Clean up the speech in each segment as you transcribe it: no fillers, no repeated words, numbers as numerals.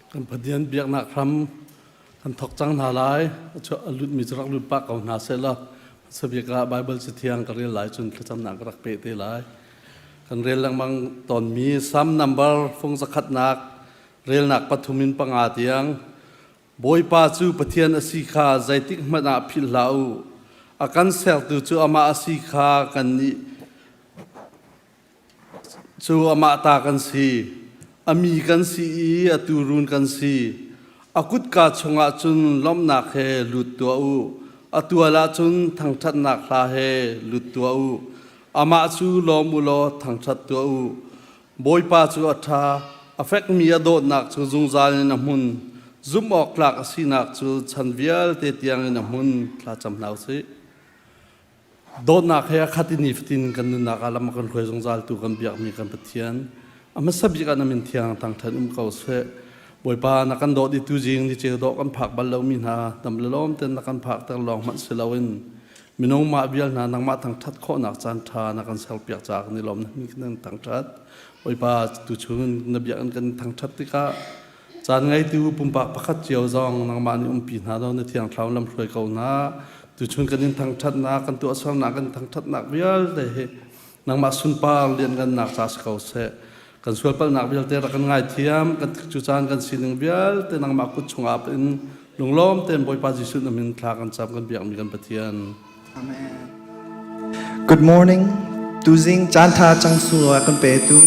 Kan Pathian biaknak hram kan thawk cang hna lai. A lutmi cu rak lut pah ko hna sehlaw hmasabik ah Baibal Cathiang ka rel lai cun thlacamnak ka rak peh te lai. Kan rel lengmang tawnmi Salm number fung zakhatnak relnak pathum in panga tiang Bawipa cu Pathian a si kha zeitik hmanh ah philh hlah u. A kan sertu cu amah a si kha kannih Cu amah ta kan si. A mi kan si i a tuurun kan si. A kutka chungah cun lawmhnak he lut tuah u. A tual ah cun thangṭhatnak hla he lut tuah u. Amah cu lawm u law thangṭhat tuah u. Bawipa cu a ṭha, a fekmi a dawtnak cu zungzal in a hmun. Zumh awk tlak a sinak cu chan vialte tiangin a hmun. Thla cam hna u sih. Dawtnak he a khat i nifatin kan nunnak ah lam a kan hruai zungzaltu kan biakmi kan Pathian, a hmasa bik ah na min thiang thangṭhat um ko seh. Bawipa, na kan dawt i tuzing ni ceu dawh kan phak bal lomi hna dam le lawm ten na kan phakter lawng hmanh si loin minung mah vial hna nangmah thangṭhat khawhnak caan ṭha na kan serpiak caah kan i lawm na min kan thangṭhat. Bawipa, tuchun na biakinn kan thangṭhat tikah Caan ngeitu pumpak pakhat cio zong nangmah nih umpi hna law na thiang thlarau lamhruai ko hna. Tuchun kan in thangṭhatnak, kan tuahsernak, kan thangṭhatnak vialte hi nangmah sunpar lianngannak ca si ko seh. Kan sualpalhnak vialte rak kan ngaithiam, kan cu caan kan sining vialte nangmah kut chungah in lunglawm tein Bawipa Jesuh na min thla kan cam kan biakmi kan Pathian. Amen. Good morning. Tuzing caan tha cang sunglawi kan petu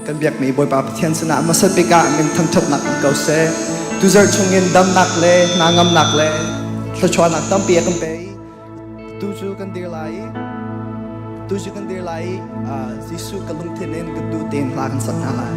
kan biakmi Bawipa Pathian sinah hmasa bik ah min thangṭhatnak um ko seh. Tuzarh chungin damnak le hnangamnak le thluachuahnak tampi a kan pe i tu cu kan dir lai i tu cu kan dir lai i Jesuh ka lungthin in ka tu tein hla kan sak hna lai.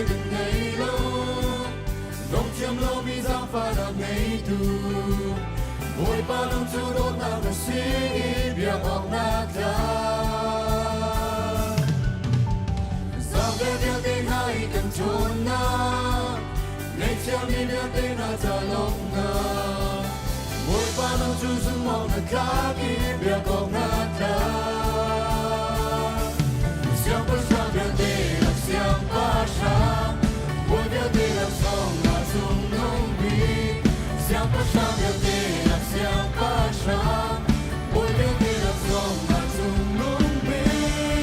thleidan ngei lo, dong thiam lomi zaangfahnak ngeitu. Bawipa nang cu dawtnak na si i biak awk na tlak. Zaangvel vialte hna i kan ṭhawnnak, ngaihthiammi vialte hna ca lawmhnak. Bawipa nang cu zumh awk na tlak i biak awk na tlak. Siangpahrang vialte lak siangpahrang, bawi vialte lak zongah cungnung bik. Siangpahrang vialte lak siangpahrang, bawi vialte lak zongah cungnung bik.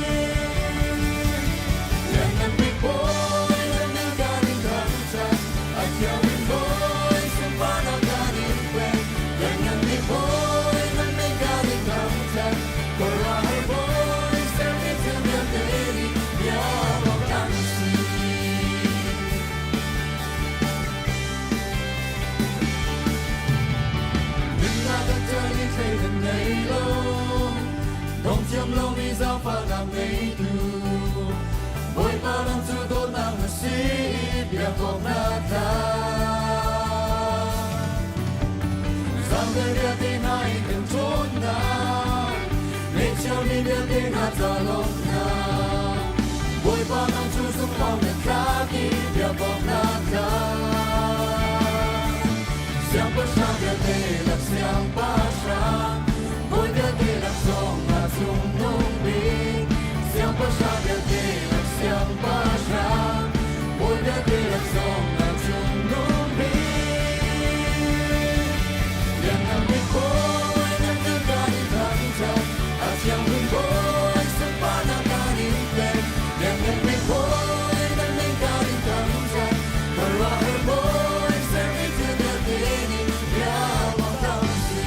Lianngan bik bawi na min kan in thangṭhat, a thiangmi bawi sunparnak kan in pek. Lianngan bik bawi na min kan in thangṭhat, khuaruahhar bawi sermi thil vialte nih bia awk an si. Nunnak a ṭan i thleidan ngei lo, dong thiam lomi zaangfahnak ngeitu. Bawipa nang cu dawtnak na si i biak awk na tlak. Zaangvel vialte hna i kan ṭhawnnak, ngeihchiami vialte hna ca lawmhnak. Bawipa nang cu zumhawk na tlak i biak awk na tlak. Siangpahrang vialte lak siangpahrang, bawi vialte lak zongah cungnung bik. Siangpahrang vialte lak siangpahrang, bawi vialte lak zongah cungnung bik. Lianngan bik bawi nan min kan in thangṭhat, a thianghlim bawi sunparnak kan in pek. Lianngan bik bawi nan min kan in thangṭhat, khuaruahhar bawi sermi thil vialte nih bia awk an si.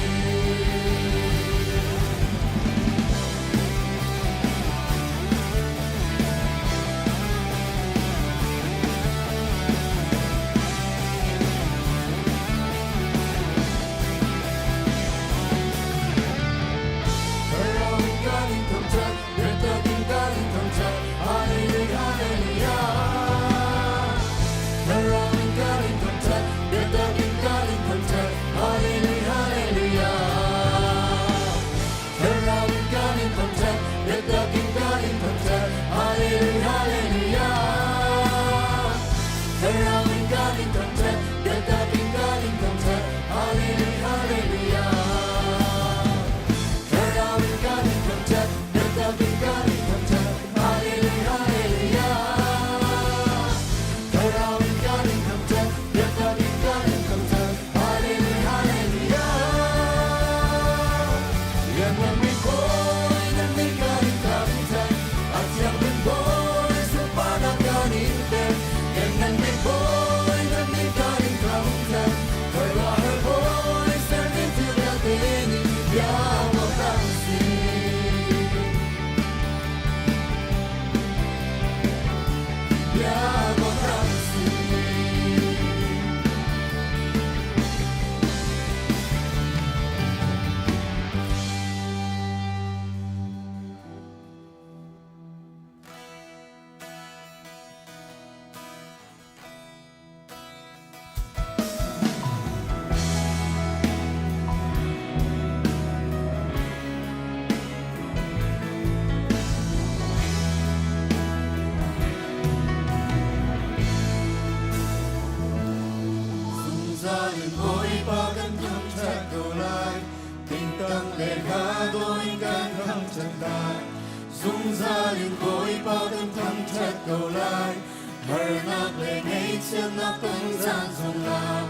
Zungzal in Bawipa kan thangṭhat ko lai, tingtang le hla dawh in kan thangṭhat lai. Zungzal in Bawipa kan thangṭhat ko lai, harnak le ngaihchiatnak ton caan zongah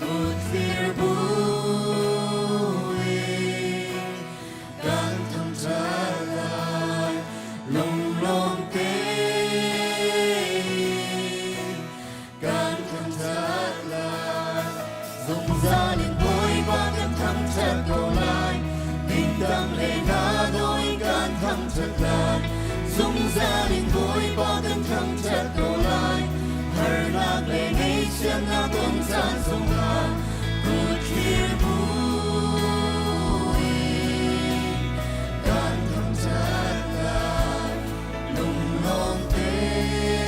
kut thlir buin kan thangṭhat lai. Lunglawm tein kan thangṭhat lai. Zungzal in Bawipa kan thangṭhat ko lai, dingdang le hla dawh in kan thangṭhat lai. Zungzal in Bawipa kan thangṭhat ko lai, harnak le ngaihchiatnak ton caan zongah kut thlir buin kan thangṭhat lai. Lunglawm tein.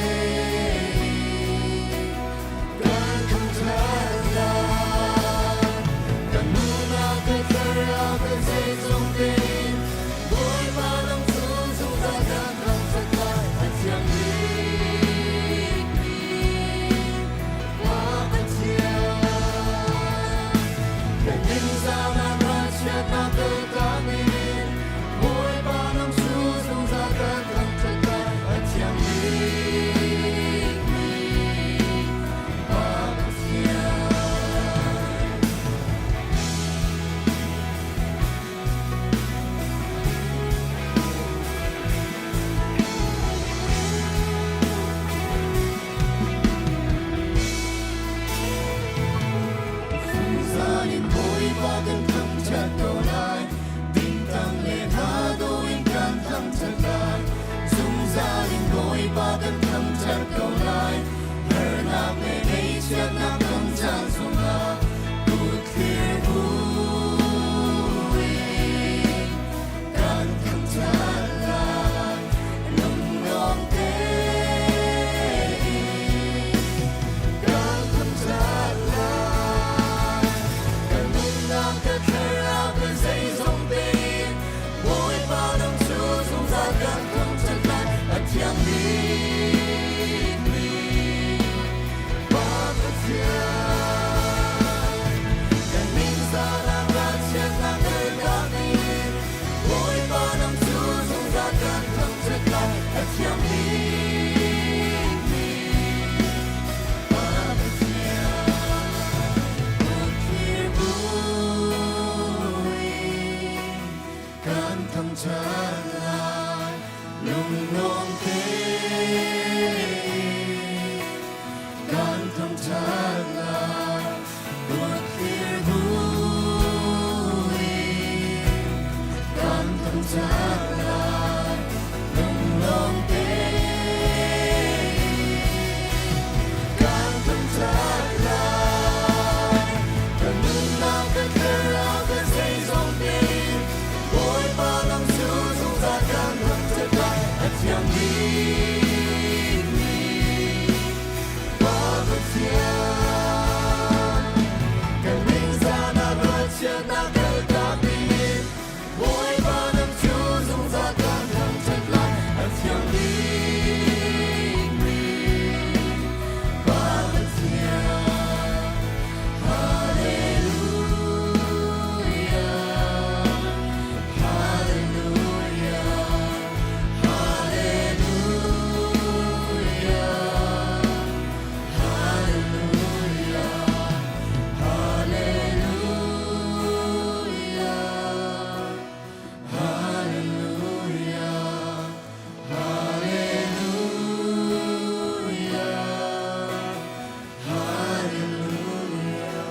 Lunglawm tein kan thangṭhat lai, Dawtthlir buin kan thangṭhat lai. Lunglawm tein kan thangṭhat lai. Kan nunnak kan thlarau kan zeizong tein Bawipa lam cu zungzal kan thangṭhat lai, a thiang bikmi Pa Pathian. Kan ningzahnak ruahchiatnak kaltak dingin Bawipa lam cu zungzal kan thangṭhat lai, a thiang bikmi Pa Pathian. Hallelujah, Hallelujah, Hallelujah, Hallelujah, Hallelujah, Hallelujah, Hallelujah.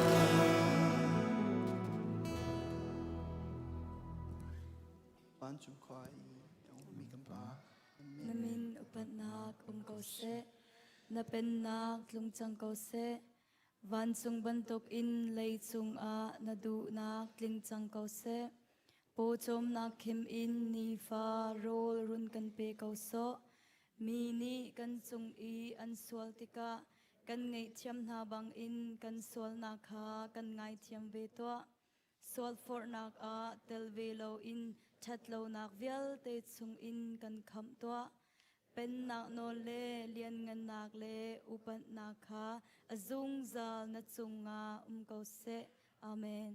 Vancung khua i a ummi kan Pa. Na min upatnak um ko seh. Na pennak tlung cang ko seh. Vancung bantukin leicung ah na duhnak tling cang ko seh. Pawcawmnak khim in nifa rawl run kan pe ko sawh. Mi nih kan cung i an sual tikah kan ngaihthiam hna bangin kan sualnak kha kan ngaithiam ve tuah. Sualforhnak ah tel ve loin ṭhatlonak vialte chungin kan khamh tuah. Pennak nawl le lianngannak le upatnak kha a zungzal na cungah um ko seh. Amen.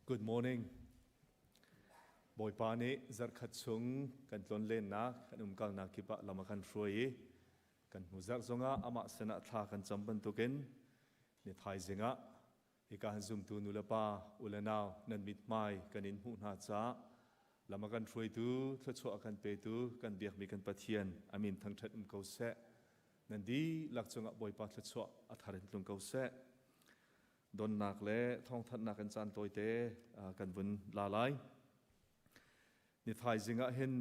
Good morning. Bawipa nih zarhkhat chung kan tlonlennak, kan umkalnak kip ah lam a kan hruai i kan hnu zarh zongah amah sinah thla kan cam bantukin ni thaizing ah Hika han zumtu nu le pa, u le nau nan mithmai kan in hmuh hna caah lam a kan hruaitu, thluachuah a kan petu, kan biakmi kan Pathian a min thangṭhat um ko seh. Nan dihlak cungah Bawipa thluachuah a thar in tlung ko seh. Donnak le thawngthanhnak in caan tawite kan vun la lai. Ni thaizing ah hin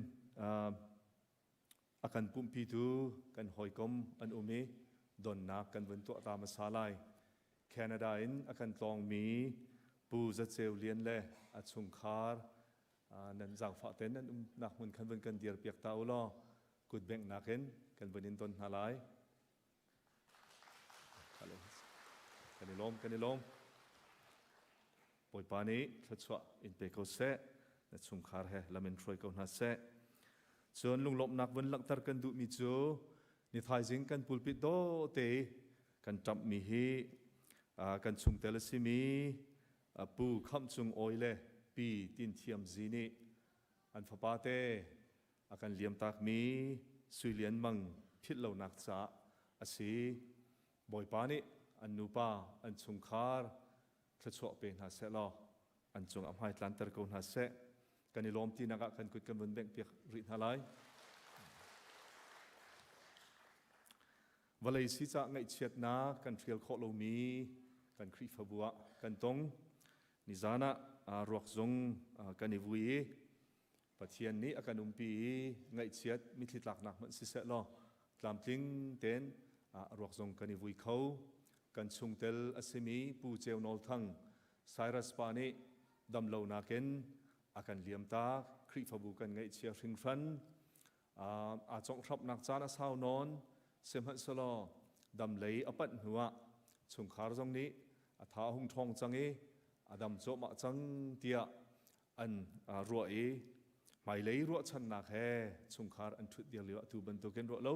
A kan pumhpitu kan hawikom an um i donnak kan vun tuah ta hmasa lai. Canada in a kan tlawngmi Pu Za Ceu Lian le a chungkhar nan zaangfah ten nan umnak hmun khan vun kan dir piak ta u law kutbengh in kan vun in don hna lai. Kan i lawm, kan i lawm. Bawipa nih thluachuah in pe ko seh, na chungkhar he lam in hruai ko hna seh. Cun lunglawmhnak vun langhter kan duhmi cu ni thaizing kan pulpit dawte kan ṭamhmi hi kan chungtel a simi Pu Khamh Cung Awi le Pi Tin Thiam Zi nih an fapate a kan liamtakmi Sui Lian Mang philh lonak caah a si. Bawipa nih an nupa, an chungkhar thluachuah pe hna seh law an cung ah hmai tlanter ko hna seh. Kan i lawm tinak ah kan kut kan vun bengh piak rih hna lai. Vawlei si cah ngaihchiatnak kan hrial khawh lomi kan Khrihfabu ah kan tong. Nizan ah ruak zong kan i vui i Pathian nih a kan umpi i ngaihchiat mitthli tlaknak hmanh siseh law tlamtling tein ruak zong kan i vui kho. Kan chungtel a simi Pu Ceu Nawl Thang Cyrus pa nih damlonak in a kan liamtak. Khrihfabu kan ngaihchia hringhran. Aa conghramnak caan a sau nawn. Sihmanhsehlaw damlei a panh hnuah chungkhar zong nih a tha a hung ṭhawng cang i a dam cuahmah cang tiah an ruah i hmailei ruahchannak he chungkhar an ṭhut dir lio atu bantukin ruah lo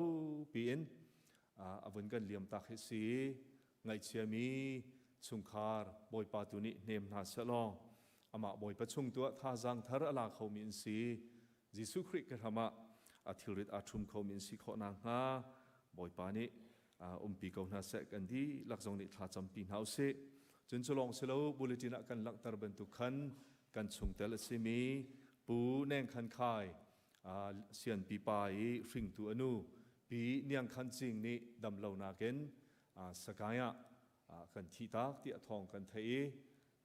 piin a vun kan liam tak hi si. Ngaihchiami chungkhar Bawipa tu nih hnem hna sehlaw Amah Bawipa chung tu ah thazaang thar a la khomi an si. Jesuh Khrih ke hram ah a thilrit aa ṭhum khomi an si khawh nakhnga Bawipa nih umpi ko hna seh kan dihlak zong nih thla campi hna usih. Cun cu lawng si lo bulletin ah kan langhter bantuk khan kan chungtel a simi Pu Neng Khan Khai sianpi pa i hringtu a nu Pi Niang Khan Cing nih damlonak in Sakai ah kan thihtak tiah thawng kan theih i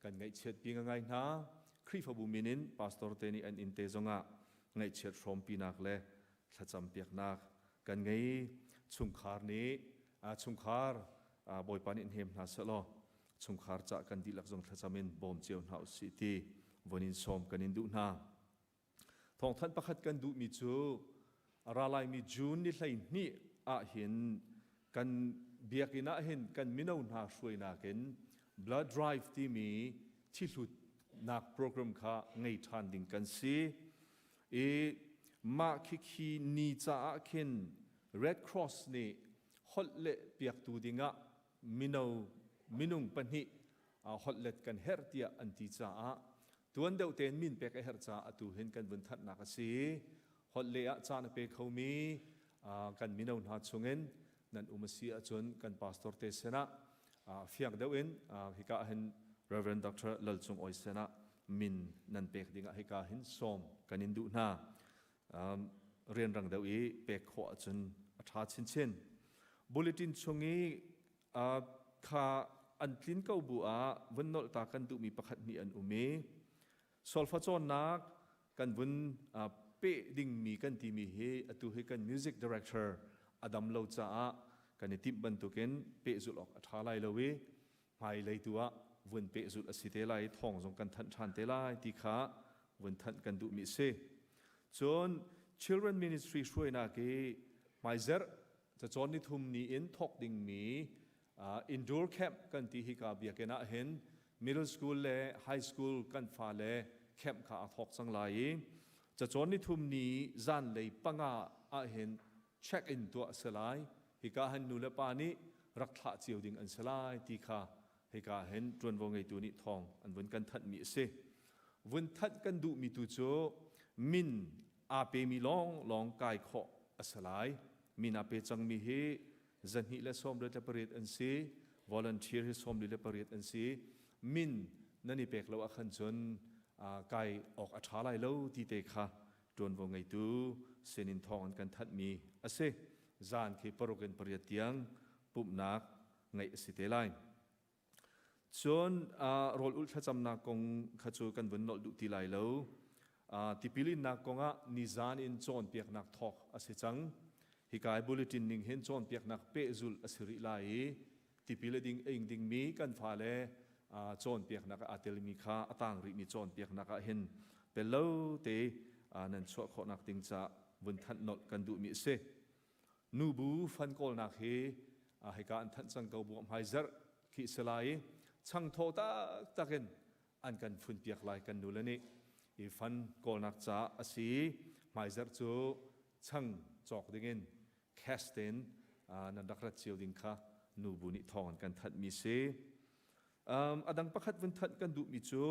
kan ngaihchiat pi ngai hna. Khrihfabu min in pastor te nih an inn te zongah ngaihchiat hrawmpinak le thlacam piaknak kan ngei. Chungkhar nih chungkhar Bawipa nih hnem hna sehlaw chungkhar cah kan dihlak zong thlacam in bawm cio hna usih ti von in sawm kan in duh hna. Thawngthanh pakhat kan duhmi cu a ra laimi June ni 12 ahhin kan biakinn ah hin kan mino hna hruainak in blood drive timi thihlutnak program kha ngei ṭhan ding kan si. I mah khikhi ni caah khin Red Cross nih holh leh piaktu dingah mino minung pahnih holhlet kan herh tiah an ti caah tuan deuh tein min pek a herh caah atu hin kan vun thanhnak a si. Holh leh ah caan a pe khomi kan mino hna chungin nan um a si ahcun kan pastor te sinah fiang deuh in hika ah hin Reverend Dr. Lal Cung Oi sinah min nan pek dingah hika hin sawm kan in duh hna. Rianrang deuh i pek khawh ahcun a ṭha chinchin. Bulletin chung i kha an tlin ko bu ah vun nolh ta kan duhmi pakhat hnih an um i solfa cawnnak kan vun peh dingmi kan timi hi atu hi kan music director a dam lo caah kan i timh bantukin pehzulh awk a ṭha lai lo i hmailei tu ah vun pehzulh a si te lai i thawng zong kan thanh ṭhan te lai ti kha vun thanh kan duhmi a si. Cun Children Ministry hruainak i hmaizerh cacawn nithum ni in thawk dingmi indoor camp kan ti hika biakinn ah hin middle school le high school kan fale camp kha a thawk cang lai i cacawn nithum ni zanlei panga ah hin check in tuah a si lai. Hika hin nu le pa nih rak thlah cio ding an si lai ti kha hika hin ṭuanvo ngeitu nih thawng an vun kan thanhmi a si. Vun thanh kan duhmi tu cu min aa pemi lawnglawng kai khawh a si lai. Min aa pe cangmi hi 228 an si. Volunteer hi 48 an si. Min nan i pek lo ahkhan cun kai awk a ṭha lai lo ti te kha ṭuanvo ngeitu sinin thawng an kan thanhmi a si. Zan khi paruk in pariat tiang pumhnak ngeih a si te lai. Cun rawl ulh thlacamnak kong kha cu kan vun nolh duh ti lai lo. Tipil innak kongah nizan in cawnpiaknak thawk a si cang. Hika i bulletin ning hin cawnpiaknak pehzulh a si rih lai i tipil a ding a ing dingmi kan fale cawnpiaknak ah aa telmi kha a tang rihmi cawnpiaknak ah hin pel lo te nan chuah khawhnak ding caah vun thanh nolh kan duhmi a si. Nubu fan kawlnak hi hika an thanh cang ko bu hmaizarh khi si lai i changthaw taktak in an kan funpiak lai kan nule nih i fan kawlnak caah a si hmaizarh cu chang cawk dingin cash tein nan rak rat cio ding kha nubu nih thawng an kan thanhmi si. A dang pakhat vun thanh kan duhmi cu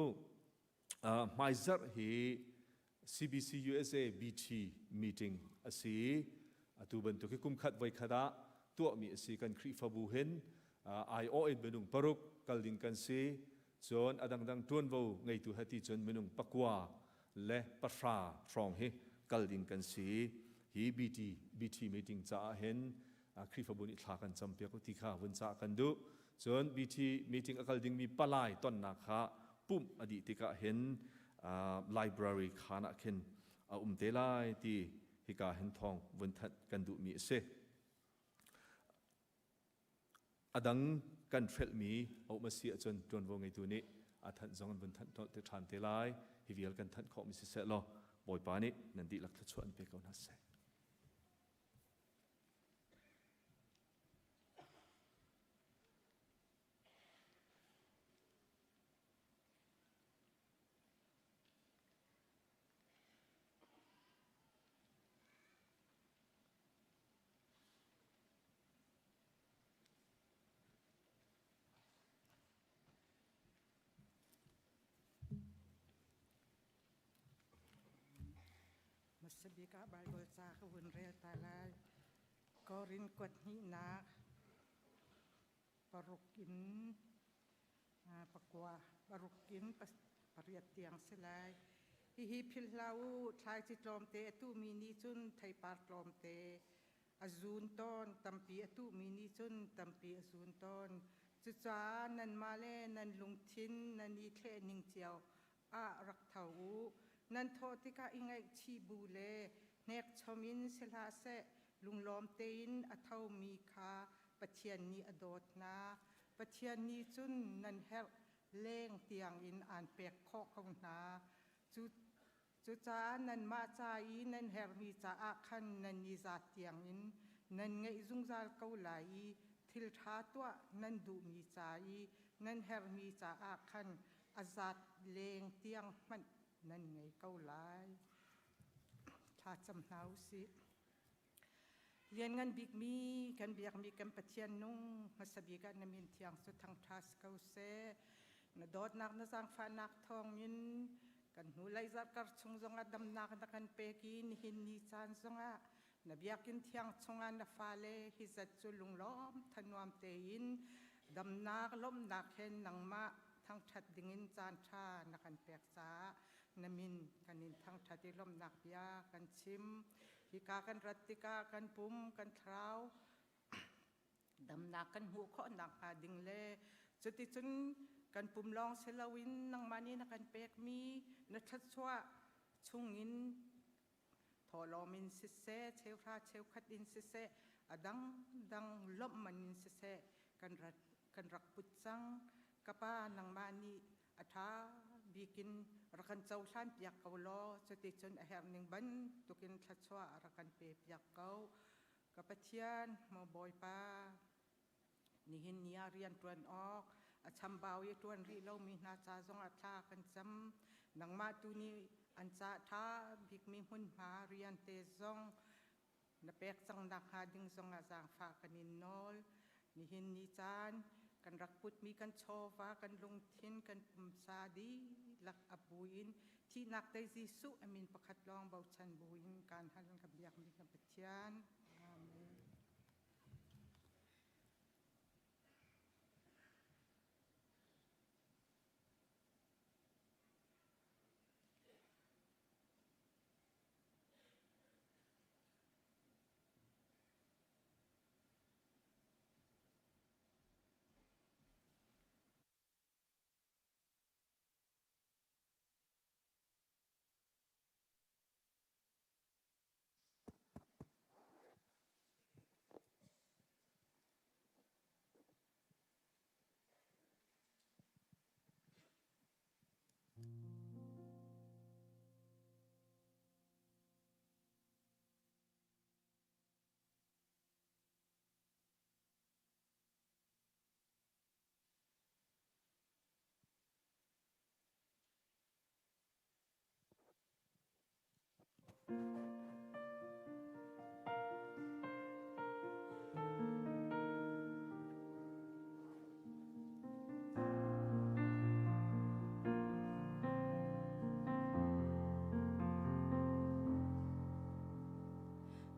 hmaizarh hi CBC USA BT meeting a si. Atu bantuk hi kum khat voi khat ah tuahmi a si. Kan Khrihfabu hin aiawh in minung paruk kal ding kan si. Cun a dangdang ṭuanvo ngeitu he ti cun minung pakua le pahra hrawng hi kal ding kan si. Hi BT BT meeting caah hin Khrihfabu nih thla kan campiak u ti kha vun cah kan duh. Cun BT meeting a kal dingmi palai tonnak kha pumh a dih tikah hin library khaan ah khin a um te lai ti hika hin thawng vun thanh kan duhmi a si. A dang kan hrelhmi a um a si ahcun ṭuanvo ngeitu nih a thanh zong an vun thanh te ṭhan te lai. Hi vial kan thanh khawhmi siseh law Bawipa nih nan dihlak thluachuah an pe ko hna seh. Hmasa bik ah Baibal ca ka vun rel ta lai. Korin kuat hnihnak paruk in pakua paruk in pariat tiang si lai. Hihi philh hlah u, thlaici tlawmte a tuhmi nih cun theipar tlawmte a zun tawn, tampi a tuhmi nih cun tampi a zun tawn. Cucaah nanmah le nan lungthin nan i thleh ning cio ah rak tho u. Nan thawh tikah i ngaihchih bu le hnekchom in si hlah seh, lunglawm tein a thomi kha Pathian nih a dawt hna. Pathian nih cun nan herh leng tiangin aan pek khawh ko hna. Cu Cucaah nanmah ca i nan herhmi caah khan nan i zat tiangin nan ngeih zungzal ko lai i thil ṭha tuah nan duhmi ca i nan herhmi caah khan a zat leng tiang hmanh nan ngei ko lai. Thla cam hna u sih. Lianngan bikmi kan biakmi kan Pathian nung hmasa bik ah na min thiang cu thangṭha si ko seh. Na dawtnak na zaangfahnak thawngin kan hnulei zarhkar chung zongah damnak na kan pek i nihin ni caan zongah na biakinn thiang chungah na fale hi zat cu lunglawm thanuam tein damnak lawmhnak he nangmah thangṭhat dingin caan ṭha na kan pek caah na min kan in thangṭhat i lawmhnak bia kan chim. Hika kan rat tikah kan pum, kan thlarau damnak kan hmuh khawh nakhnga ding le cuticun kan pum lawng si loin nangmah nih na kan pekmi na thluachuah chungin thawhlawm in siseh, cheuhra cheukhat in siseh, a dangdang lawmhman in siseh kan rat kan rak put cang. Ka Pa, nangmah nih a ṭha bik in rak kan cohlan piak ko law cuticun a herh ning bantukin thluachuah rak kan pe piak ko. Ka Pathian, maw Bawipa, nihin ni ah rian ṭuan awk a chambau i ṭuan rih lomi hna ca zongah thla kan cam. Nangmah tu nih an ca ṭha bikmi hmunhma rian te zong na pek cang nakhnga ding zongah zaangfah kan in nawl. Nihin ni caan kan rak putmi kan chawva, kan lungthin, kan pumsa dihlak a buin thihnak tei Jesuh a min pakhat lawng bochan buin kaan hal ka biakmi ka Pathian. Amen.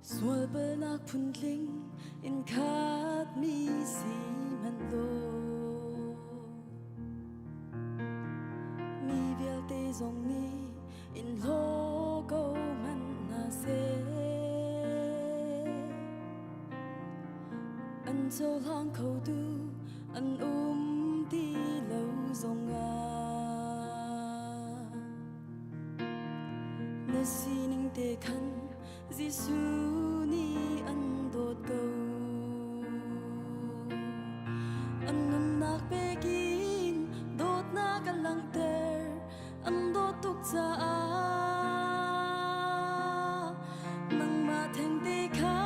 Sual balnak phuntling in khat mi si hmanh law mi vialte zong nih in hlaw ko hmanh hna seh an cohlang kho tu an um ti lo zongah na sining te khan Jesuh nih an dawt ko an nunnak pekin dawtnak an langhter an dawt tuk caah nangmah thengte kha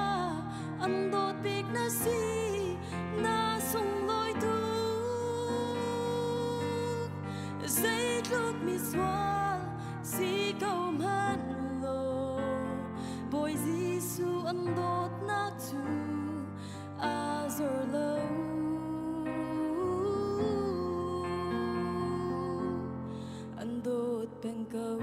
an dawt bik na si na sunglawi tuk zeitluk misual si ko hmanh law Bawi Jesuh an dawtnak cu aa zor lo. An dawt peng ko.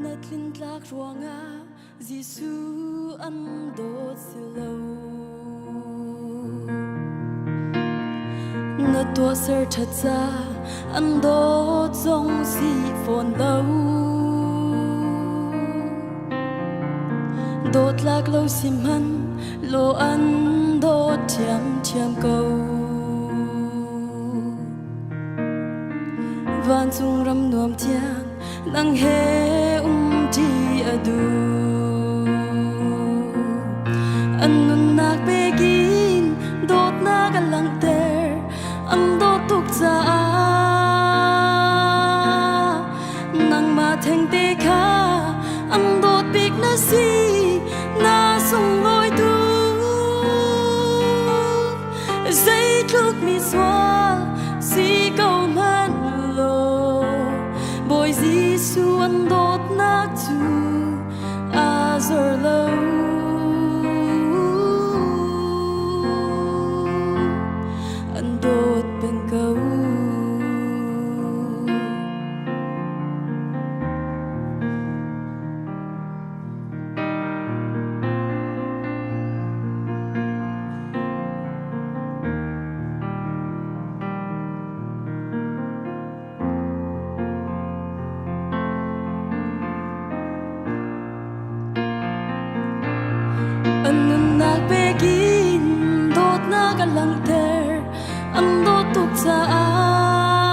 Na tlintlak ruangah Jesuh an dawt si lo. Na tuahser ṭhat ca an dawt zong si fawn lo. Dawtlak lo si hmanh law an dawt ṭhiamṭhiam ko. Vancung ram nuam tiang nang he umṭi a duh. An nunnak pekin dawtnak a langhter, an dawt tuk caah. Nangmah thengte kha an dawt bik na si, na sunglawi tuk. Zeitluk mi sual si ko hmanh law Bawi Jesuh an dawtnak cu aa zor lo. An dawt peng ko. An nunnak pekin dawtnak a langhter, an dawt tuk caah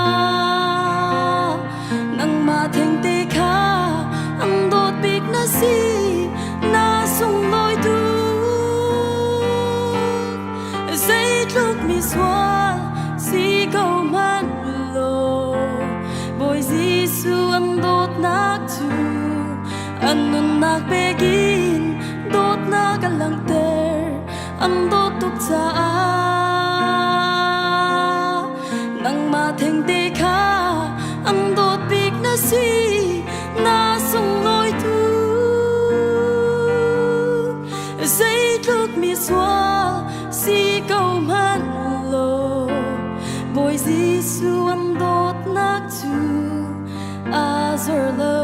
nangmah thengte kha an dawt bik na si, na sunglawi tuk. Zeitluk mi sual si ko hmanh law Bawi Jesuh an dawtnak cu an nunnak pekin dawtnak a langhter an dawt tuk caah nangmah thengte kha an dawt bik na si na sunglawi tuk Zeitluk mi sual si ko hmanh law Bawi Jesuh an dawtnak cu aa zor lo.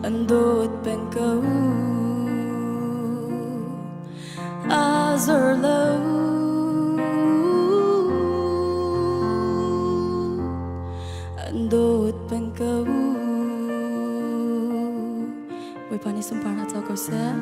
An dawt peng ko. Aa zor lo. An dawt peng ko. Bawipa nih sunparnak co ko seh.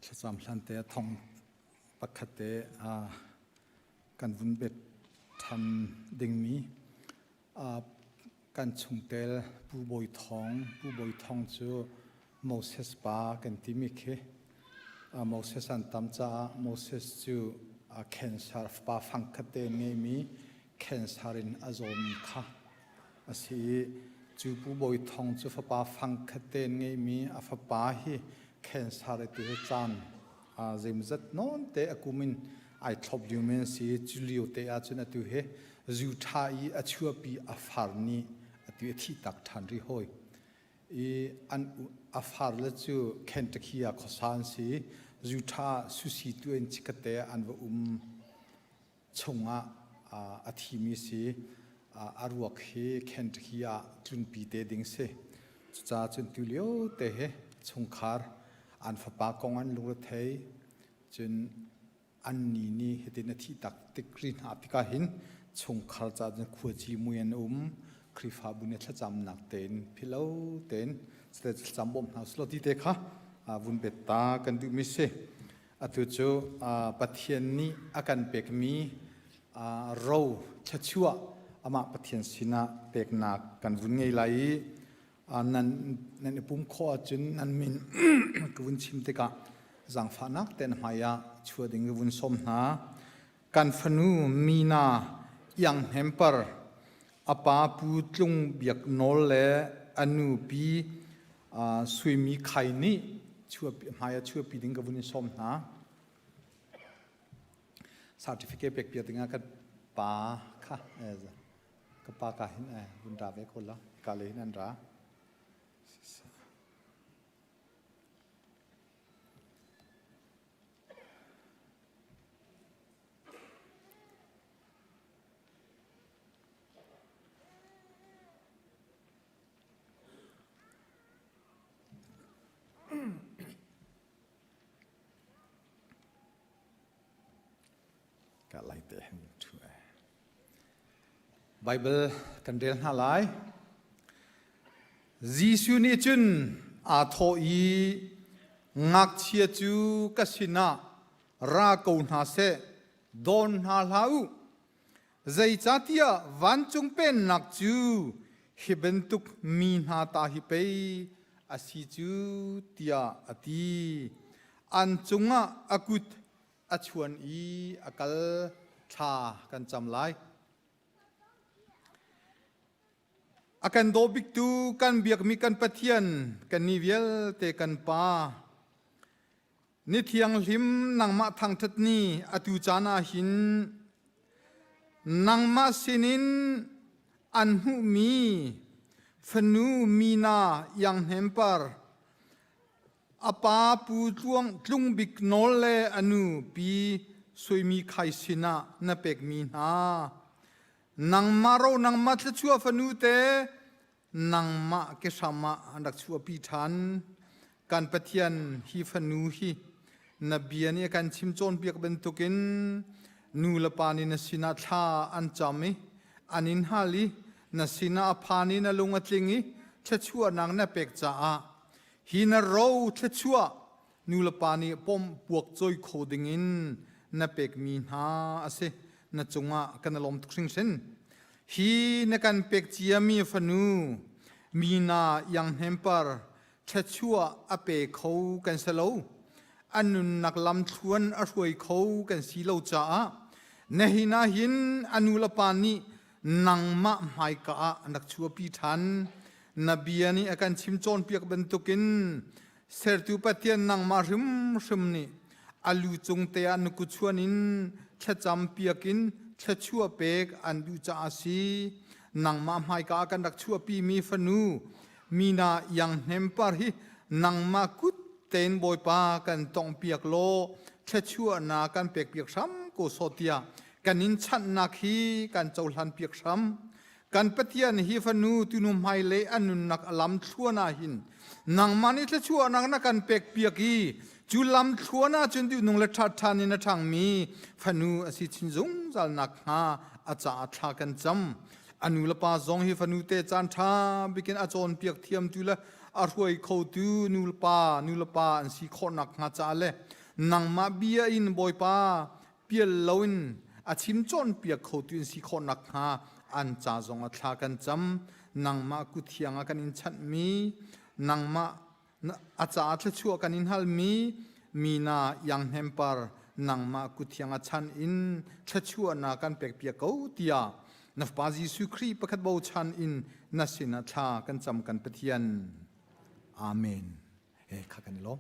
Thlacam hlan te thong pakhat te kan vun bet than dingmi kan chungtel Pu Bawi Thawng Pu Bawi Thawng cu Moses pa kan timi khi Moses an tam caah Moses cu cancer pa fangkhat te ngeimi cancer in a zawmi kha a si i cu Pu Bawi Thawng cu fapa fangkhat te ngeimi a fapa hi cancer ti hi caan zeimazat nawn te a kum in ai thlop lio men si cu lio te ahcun atu hi zu ṭha i a chuapi a far nih atu a thih tak ṭhan rih hawi i an a far le cu Kentucky ah khuasa an si zu ṭha susi tu in chikkhatte an va um chungah a thimi si a ruak hi Kentucky ah tlunpi te ding si cucaah cun tulio te hi chungkhar an fapa kong an lungrethei cun an ni nih hitin a thih tak tik ri hna tikah hin chungkhar ca cun khuaci mui an um Khrihfabu nih thlacamnak tein philo tein thlacam bawm hna usulaw ti te kha vun bet ta kan duhmi si. Atu cu Pathian nih a kan pekmi ro thluachuah amah Pathian sinah peknak kan vun ngei lai i nan nan i pum khawh ahcun nan min ka vun chim tikah zaangfahnak tein hmai ah chuah ding ka vun sawm hna. Kan fanu Mina Iang Hnem Par a pa Pu Tlung Biak Nawl le a nu Pi Suimi Khai nih hmai ah chuahpi ding ka vun in sawm hna. Certificate pek piak dingah kan pa kha ka pa ka hin vun ra ve ko la ka le hin an ra. Ka lai te hin thu Bible kan rel hna lai. Jesuh nih cun aa thawh i ngakchia cu ka sinah ra ko hna seh, dawn hna hlah u. Zeicahtiah vancung pennak cu hi bantuk mi hna ta hi pei a si cu tiah a ti. An cungah a kut a chuan i a kal thla kan cam lai. A kan daw biktu kan biakmi kan Pathian kannih vialte kan Pa Ni thianghlim nangmah thangṭhat ni atu caan ah hin nangmah sinin an hmuhmi fanu Mina Iang Hnem Par a pa Pu Tluang Tlung Bik Nawl le a nu Pi Suimi Khai sinah na pekmi hna nangmah ro nangmah thluachuah fanu te nangmah ke hram ah an rak chuahpi ṭhan. Kan Pathian hi fanu hi na bia nih a kan chim cawnpiak bantukin nu le pa nih na sinah thla an cam i an in hal i na sinah a phan i na lung a tling i thluachuahnak na pek caah hi na ro thluachuah nu le pa nih pom puak cawi kho dingin na pekmi hna a si. Na cungah kan i lawm tuk hringhran. Hi na kan pek ciami fanu Mina Iang Hnem Par thluachuah a pe kho kan si lo. A nunnak lamthluan a hruai kho kan si lo caah nihin ah hin a nu le pa nih nangmah hmaika ah an rak chuahpi ṭhan. Na bia nih a kan chim cawnpiak bantukin sertu Pathian nangmah hrimhrim nih a lu cung te ah na kutchuan in thlacam piak in thluachuah pek an duh caah a si. Nangmah hmaika ah kan rak chuahpi mi fanu Mina Iang Hnem Par hi nangmah kut tein Bawipa kan tongpiak law thluachuahnak kan pekpiak hram ko sawh tiah kan in chanhnak hi kan cohlan piak hram. Kan Pathian hi fanu tunu hmailei a nunnak a lam thluan ah hin nangmah nih thluachuahnak na kan pek piak i cu lam thluan ah cun duhnung le ṭha ṭhan in a ṭhangmi fanu a si chin zungzal nakhnga a caah thla kan cam. A nu le pa zong hi fanu te caan ṭha bikin a cawnpiak thiamtu le a hruai khotu nu le pa nu le pa an si khawh nakhnga caah le nangmah bia in Bawipa pial loin a chim cawnpiak khotu in si khawh nakhnga an ca zong ah thla kan cam. Nangmah kuthiang ah kan in chanhmi, nangmah a caah thluachuah kan in halmi, Mina Iang Hnem Par nangmah kuthiang a chan in thluachuahnak kan pekpiak ko tiah na Fapa Jesuh Khrih pakhat bochan in na sinah thla kan cam kan Pathian. Amen. Eh kha kan i lawm.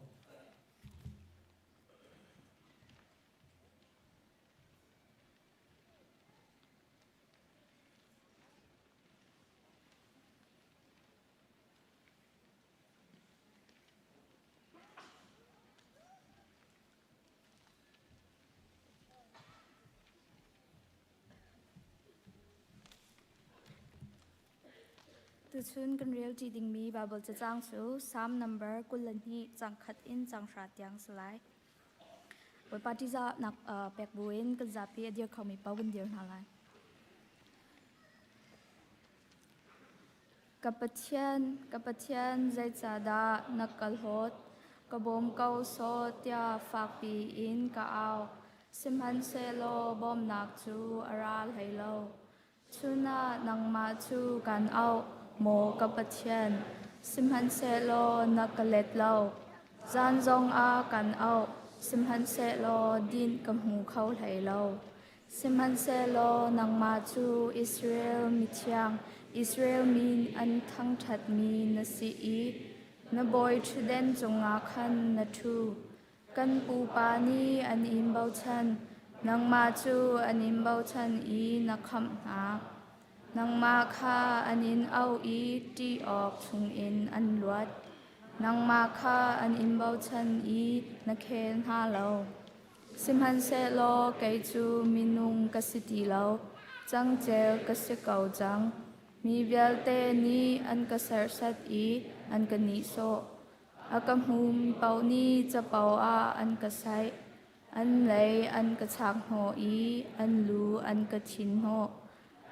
Tuchun kan rel ṭi dingmi Baibal cacang cu Salm nambar 22 cang khat in cang hra tiang si lai. Bawipa ṭihzahnak pek buin kan zapi a dir khomi paoh kan dir hna lai. Ka Pathian, ka Pathian, zeicahdah na ka hlawt? Ka bawm ko sawh tiah fakpi in ka au. Sihmanhsehlaw bawmhnak cu a ra hlei lo. Chun ah nangmah cu kan auh, maw ka Pathian, sihmanhsehlaw na ka let lo. Zan zongah kan auh, sihmanhsehlaw dinh ka hmu kho hlei lo. Sihmanhsehlaw nangmah cu Israel mithiang, Israel mi an thangṭhatmi na si i na bawi ṭhutden cungah khan na ṭhu. Kan pupa nih an in bochan. Nangmah cu an in bochan i na khamh hna. Nangmah kha an in auh i ṭih awk chungin an luat. Nangmah kha an in bochan i na khel hna lo. Sihmanhsehlaw kei cu minung ka si ti lo, cangcel ka si ko cang. Mi vialte nih an ka serhsat i an ka nihsawh. A ka hmumi paoh nih capo ah an ka saih. An lei an ka chak hnawh i an lu an ka thin hnawh.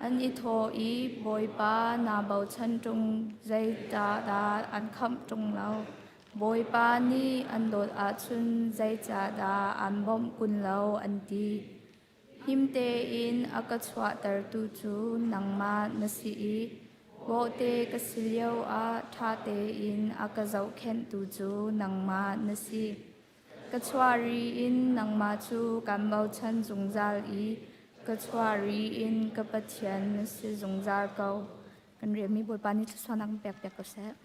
An i thawh i, Bawipa naa bochan ṭung, zeicahdah an khamh ṭung lo? Bawipa nih an dawt ahcun zeicahdah aan bawmh kun lo, an ti. Him tein a ka chuahtertu cu nangmah na si i bawhte ka si lioah ṭha tein a ka zohkhenhtu cu nangmah na si. Ka chuah ri in nangmah cu kaan bochan zungzal i ka chuah ri in ka Pathian na si zungzal ko. Kan rianmi Bawipa nih thluachuahnak in pek piak ko seh.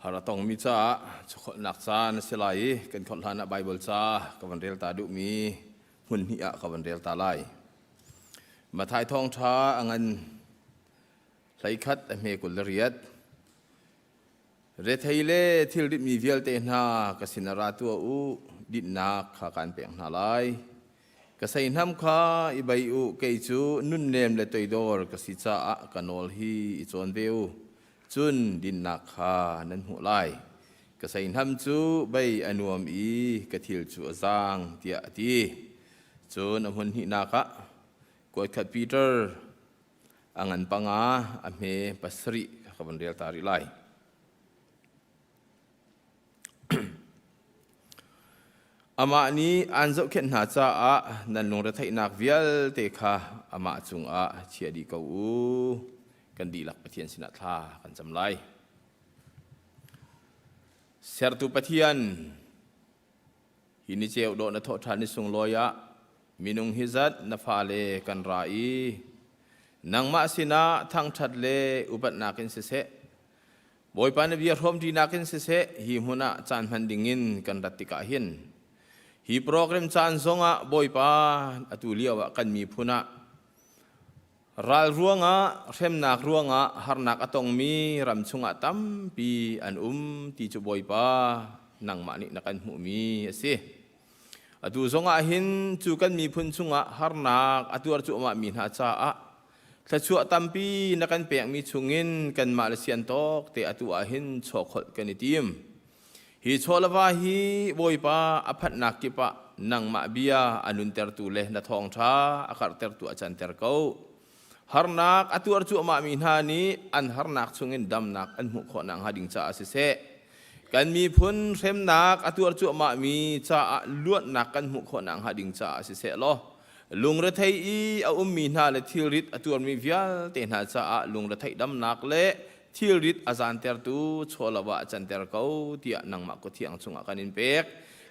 Har a tongmi caah chawkholhnak caan a si lai i kan kholh hlan ah Baibal ca ka van rel ta duhmi hmun hnih ah ka van rel ta lai. Matthai thawngṭha a ngan 11 a hme 28. Rethei le thilritmi vialte hna ka sin ah ra tuah u, dinhnak kha kaan pek hna lai. Ka seihnam kha i bei u, kei cu nunnem le toidor ka si caah ka nawl hi i cawn ve u. Cun dinnak kha nan hmuh lai. Ka seihnam cu bei a nuam i ka thil cu a zaang, tiah a ti. Cun a hmun hnihnak ah kuatkhat Peter a ngan panga a hme pasarih ka van rel ta rih lai. Amah nih aan zohkhenh hna caah nan lungretheihnak vialte kha amah cungah chia dih ko u. Kan dihlak Pathian sinah thla kan cam lai. Sertu Pathian, hi ni ceu dawh na thawh ṭhan ni sunglawi ah minung hi zat na fale kan ra i nangmah sinah thangṭhat le upatnak in siseh, Bawipa na bia hrawmṭinak in siseh hi hmun ah caan hman dingin kan rat tikah hin hi program caan zongah Bawipa atu lio ah kan miphun ah ral ruangah hremnak ruangah harnak a tongmi ram chungah tampi an um ti cu Bawipa nangmah nih na kan hmuhmi a si. Atu zongah hin cu kan miphun chungah harnak a tuar cuahmah mi hna caah Thluachuah tampi na kan pekmi chungin kanmah le sian tawk te atu ah hin chawkholh kan i tim. Hi chawlava hi Bawipa a phanhnak kip ah nangmah bia a nuntertu le na thawngṭha a karhtertu a canter ko. Harnak a tuar cuahmahmi hna nih an harnak chungin damnak an hmuh khawh nakhnga ding caah siseh, kan miphun hremnak a tuar cuahmahmi caah luatnak kan hmuh khawh nakhnga ding caah siseh law, Lungrethei i a ummi hna le thilrit a tuarmi vialte hna caah lungretheih damnak le thilrit a zaantertu chawlava a canter ko tiah nangmah kuthiang chungah kan in pek.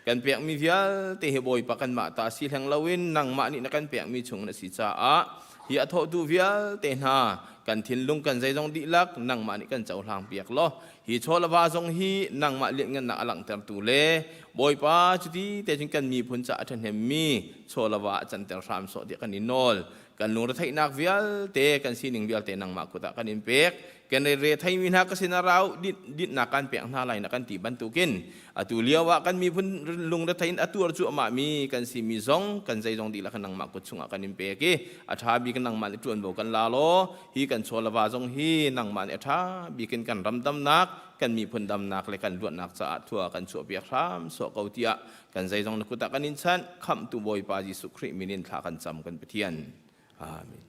Kan pekmi vialte hi Bawipa kanmah ta si hleng loin nangmah nih na kan pekmi chung na si caah hi a thawhtu vialte hna kan thinlung kan zeizong dihlak nangmah nih kan cohlang piak law hi chawlava zong hi nangmah lianngannak a langhtertu le Bawipa cuti te cun kan miphun caah a ṭhahnemmi chawlava ah canter hram sawh tiah kan in nawl. Kan lungretheihnak vialte kan sining vialte nangmah kut ah kan in pek. Kan retheimi hna ka sin ah rau dinhnak kan pek hna lai na kan ti bantukin atu lio ah kan miphun lungrethei in a tuar cuahmah mi kan simi zong kan zeizong dihlak nangmah kut chungah kan in pek i a ṭha bik nangmah nih ṭuanvo kan la law hi kan chawlava zong hi nangmah nih a ṭha bik in kan ram damnak kan miphun damnak le kan luatnak caah thua kan chuahpiak hram sawh ko tiah kan zeizong na kut ah kan in chanh khamhtu Bawipa Jesuh Khrih min in thla kan cam kan Pathian. Amen.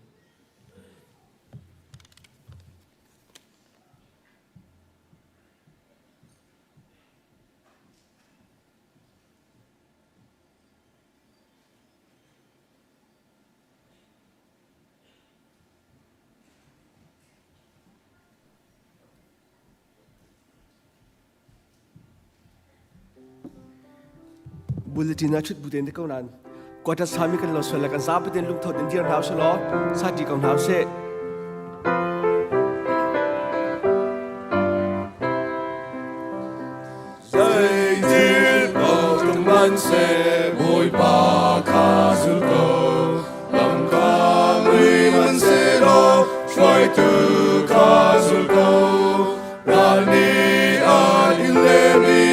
Bulletin ah ṭhut bu tein ti ko nain quarter sami kan lo sual le kan zapi tein lungtho in dir hna usih law sati ko hna usih. Zeitil paoh hmanhseh Bawipa kha zul ko, lamka mui hmanhsehlaw hruaitu kha zul ko. Ral nih an in lem i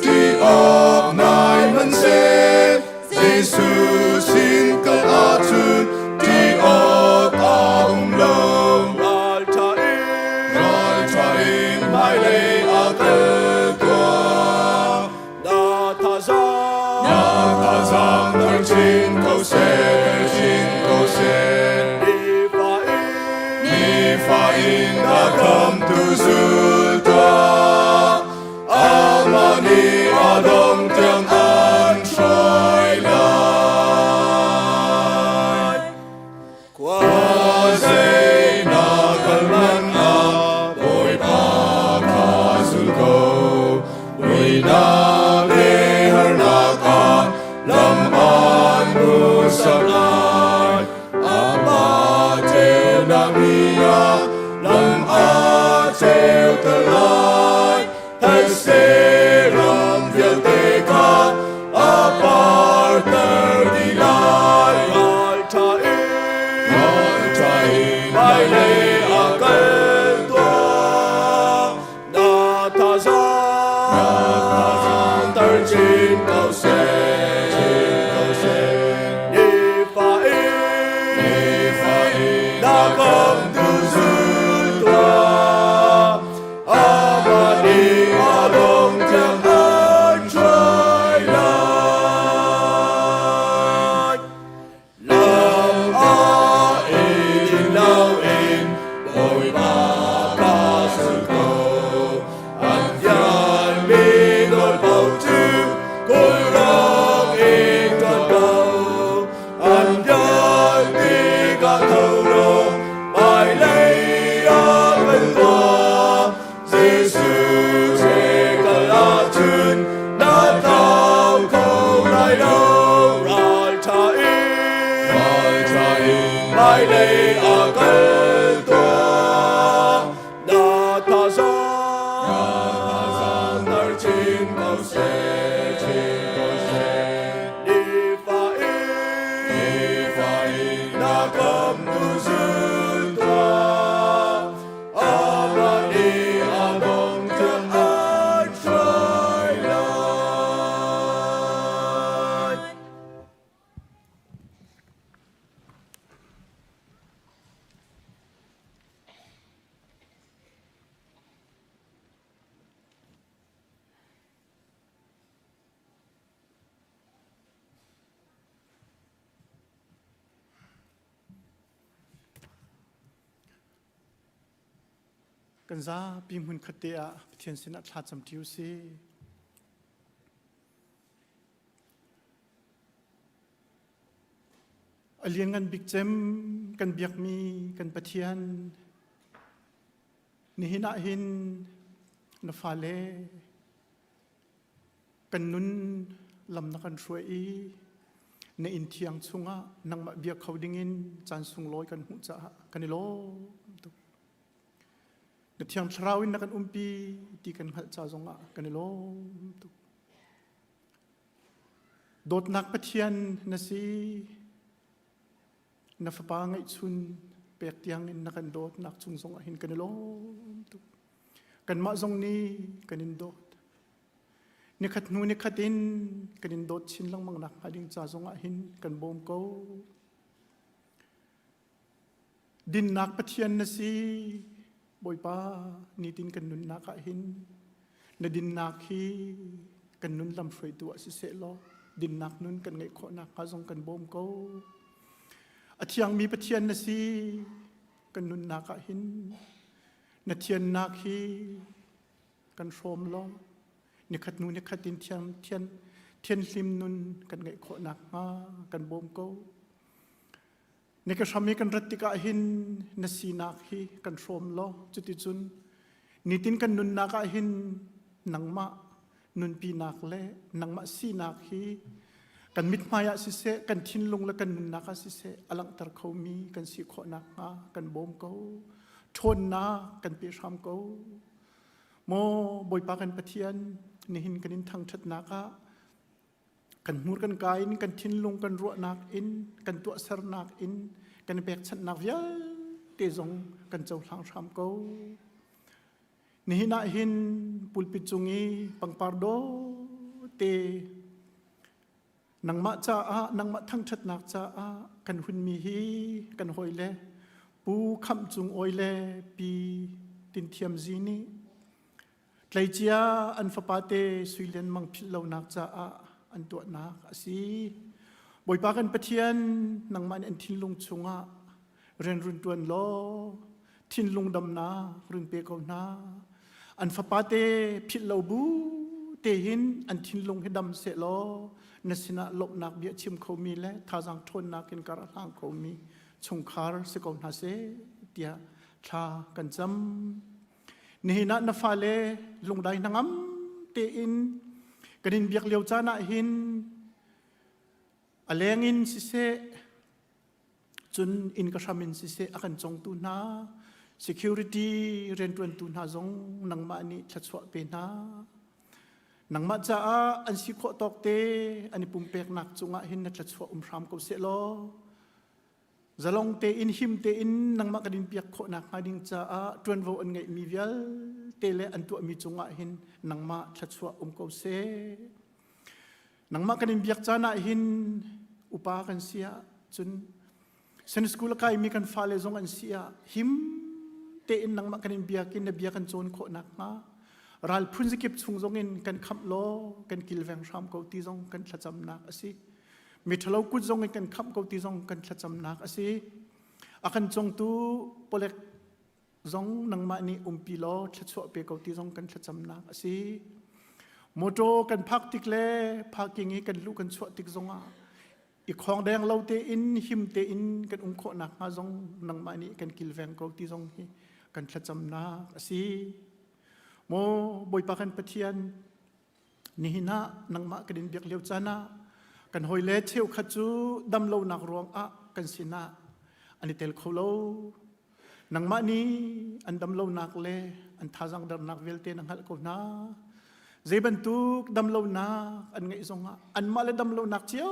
ṭih awk nai hmanhseh, Jesuh sin kal ahcun ṭih awk a um lo. Ralṭha in, ralṭha in hmailei ah kal tuah. Na thazaang, na thazaang thar chin ko seh, chin ko seh. Nifa in, nifa in na khamtu zul tuah. Amah nih a dong tiang an hruai lai. Khuazei na kal hmanh ah Bawipa kha zul ko. Muihnak le harnak ah lam an hmuhsak lai. Amah ceunak ni ah lam a ceuter lai. ah tho law hmailei ah kal tuah. Jesuh he kal ahcun na tlau kho lai lo. Ralṭha in, ralṭha in hmailei ah kal tuah. Na thazaang, na thazaang tar chin ko seh, chin ko seh. Nifa in, nifa in na kam tu zul tuah. Amah nih a dong tiang an hruai lai. Kan zapi hmun khat te ah Pathian sinah thla cam ṭi u sih. A lianngan bik cem kan biakmi kan Pathian nihin ah hin na fale kan nun lam na kan hruai i na inn thiang chungah nangmah bia kho dingin caan sunglawi kan hmuh caah kan i lawm tuk. Na thiang thlarau in na kan umpi ti kan hngalh ca zongah kan i lawm tuk. Dawtnak Pathian na si. Na fapa ngeihchun pek tiangin na kan dawtnak cung zongah hin kan i lawm tuk. Kanmah zong nih kan in dawt. Nikhat hnu nikhat in kan in dawt chin lengmang nak hnga ding ca zongah hin kan bawm ko. Dinnak Pathian na si. Bawipa, nitin kan nunnak ah hin na dinnak hi kan nun lam hruaitu ah siseh law dinnak nun kan ngeih khawh nakhnga zong kan bawm ko. A thiangmi Pathian na si. Kan nunnak ah hin na thiannak hi kan hrawm law nikhat hnu nikhat in thian thian thianhlim nun kan ngeih khawh nakhnga kan bawm ko. Na ka hram i kan rat tikah hin na sinak hi kan hrawm law cuticun nitin kan nunnak ah hin nangmah nunpinak le nangmah sinak hi kan mithmai ah siseh kan thinlung le kan nunnak ah siseh a langhter khomi kan si khawh nakhnga kan bawm ko ṭhawnnak kan pe hram ko maw Bawipa kan Pathian nihin kan in thangṭhatnak ah Kan hmur kan ka in kan thinlung kan ruahnak in kan tuahsernak in kan i pekchanhnak vialte zong kan cohlang hram ko. Nihin ah hin pulpit cung i pangpar dawte nangmah caah nangmah thangṭhatnak caah kan hunmi hi kan hawile Pu Khamh Cung Awi le Pi Tin Thiam Zi nih Tleicia an fapate sui lengmang philh lonak caah an tuahnak a si. Bawipa kan Pathian, nangmah nih an thinlung chungah rian run ṭuan law thinlung damnak run pe ko hna. An fapate philh lo bu te hin an thinlung hi dam seh law na sinah lawmhnak bia chim khomi le thazaang ṭhawnnak in kar a hlang khomi chungkhar si ko hna seh tiah thla kan cam. Nihin ah na fale lungdai hnangam tein kan in biak lio caan ah hin a leng in siseh cun inn ka hram in siseh a kan congtu hna security rianṭuantu hna zong nangmah nih thluachuah pe hna. Nangmah caah an si khawh tawk te an i pumpeknak cungah hin na thluachuah um hram ko seh law Zalong tein him tein nangmah kan in piak khawh nakhnga ding caah ṭuanvo an ngeihmi vialte le an tuahmi cungah hin nangmah thluachuah um ko seh. Nangmah kan in biak caan ah hin upa kan si ah cun Sunday school a kaimi kan fale zong an si ah him tein nangmah kan in biak in na bia kan cawn khawh nakhnga ral phun zakip chung zong in kan khamh law kan kilveng hram ko ti zong kan thlacamnak a si. Miṭhalo kut zong in kan khamh ko ti zong kan thlacamnak a si. A kan congtu palek zong nangmah nih umpi law thluachuah pe ko ti zong kan thlacamnak a si. Motor kan phak tik le parking i kan luh kan chuah tik zongah i khawngdeng lo tein him tein kan um khawh nakhnga zong nangmah nih kan kilveng ko ti zong hi kan thlacamnak a si. Maw Bawipa kan Pathian, nihin ah nangmah kan in biak lio caan ah kan hawile cheukhat cu damlonak ruangah kan sinah an i tel kho lo. Nangmah nih an damlonak le an thazang dernak vialte na hngalh ko hna. Zei bantuk damlonak an ngeih zongah anmah le damlonak cio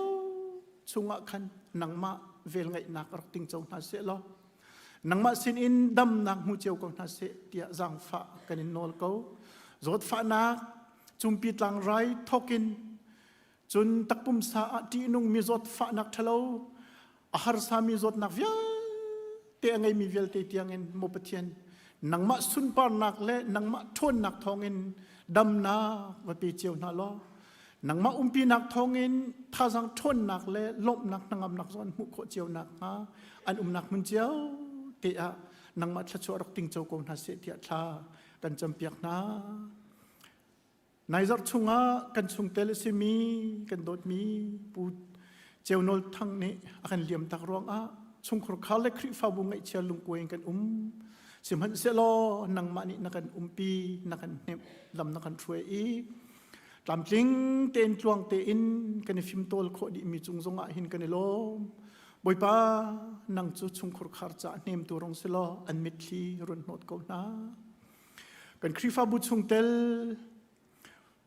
chungah khan nangmah velngeihnak rak tingco hna seh law nangmah sinin damnak hmu cio ko hna seh tiah zaangfah kan in nawl ko. Zawtfahnak cumpi tlangrai thokin cun takpumsa ah ṭihnungmi zawtfahnak ṭhalo a harsami zawtnak vialte a ngeimi vialte tiangin maw Pathian nangmah sunparnak le nangmah ṭhawnnak thawngin damnak va pe cio hna law nangmah umpinak thawngin thazang ṭhawnnak le lawmhnak hnangamnak zong an hmuh khawh cio nakhnga an umnak hmun cio te ah nangmah thluachuah rak tingco ko hna seh tiah thla kan campiak hna. Nai zarh chungah kan chungtel a simi kan dawtmi Pu Ceu Nawl Thang nih a kan liam tak ruangah chungkhur khar le Khrihfabu ngaihchia lungkuai in kan um. Sihmanhsehlaw nangmah nih na kan umpi, na kan hnemh, lam na kan hruai i tlamtling tein tluang tein kan i fimtawl khawh dihmi cung zongah hin kan i lawm. Bawipa, nang cu chungkhur khar caah hnemtu rung si law an mitthli run hnawt ko hna. Kan Khrihfabu chungtel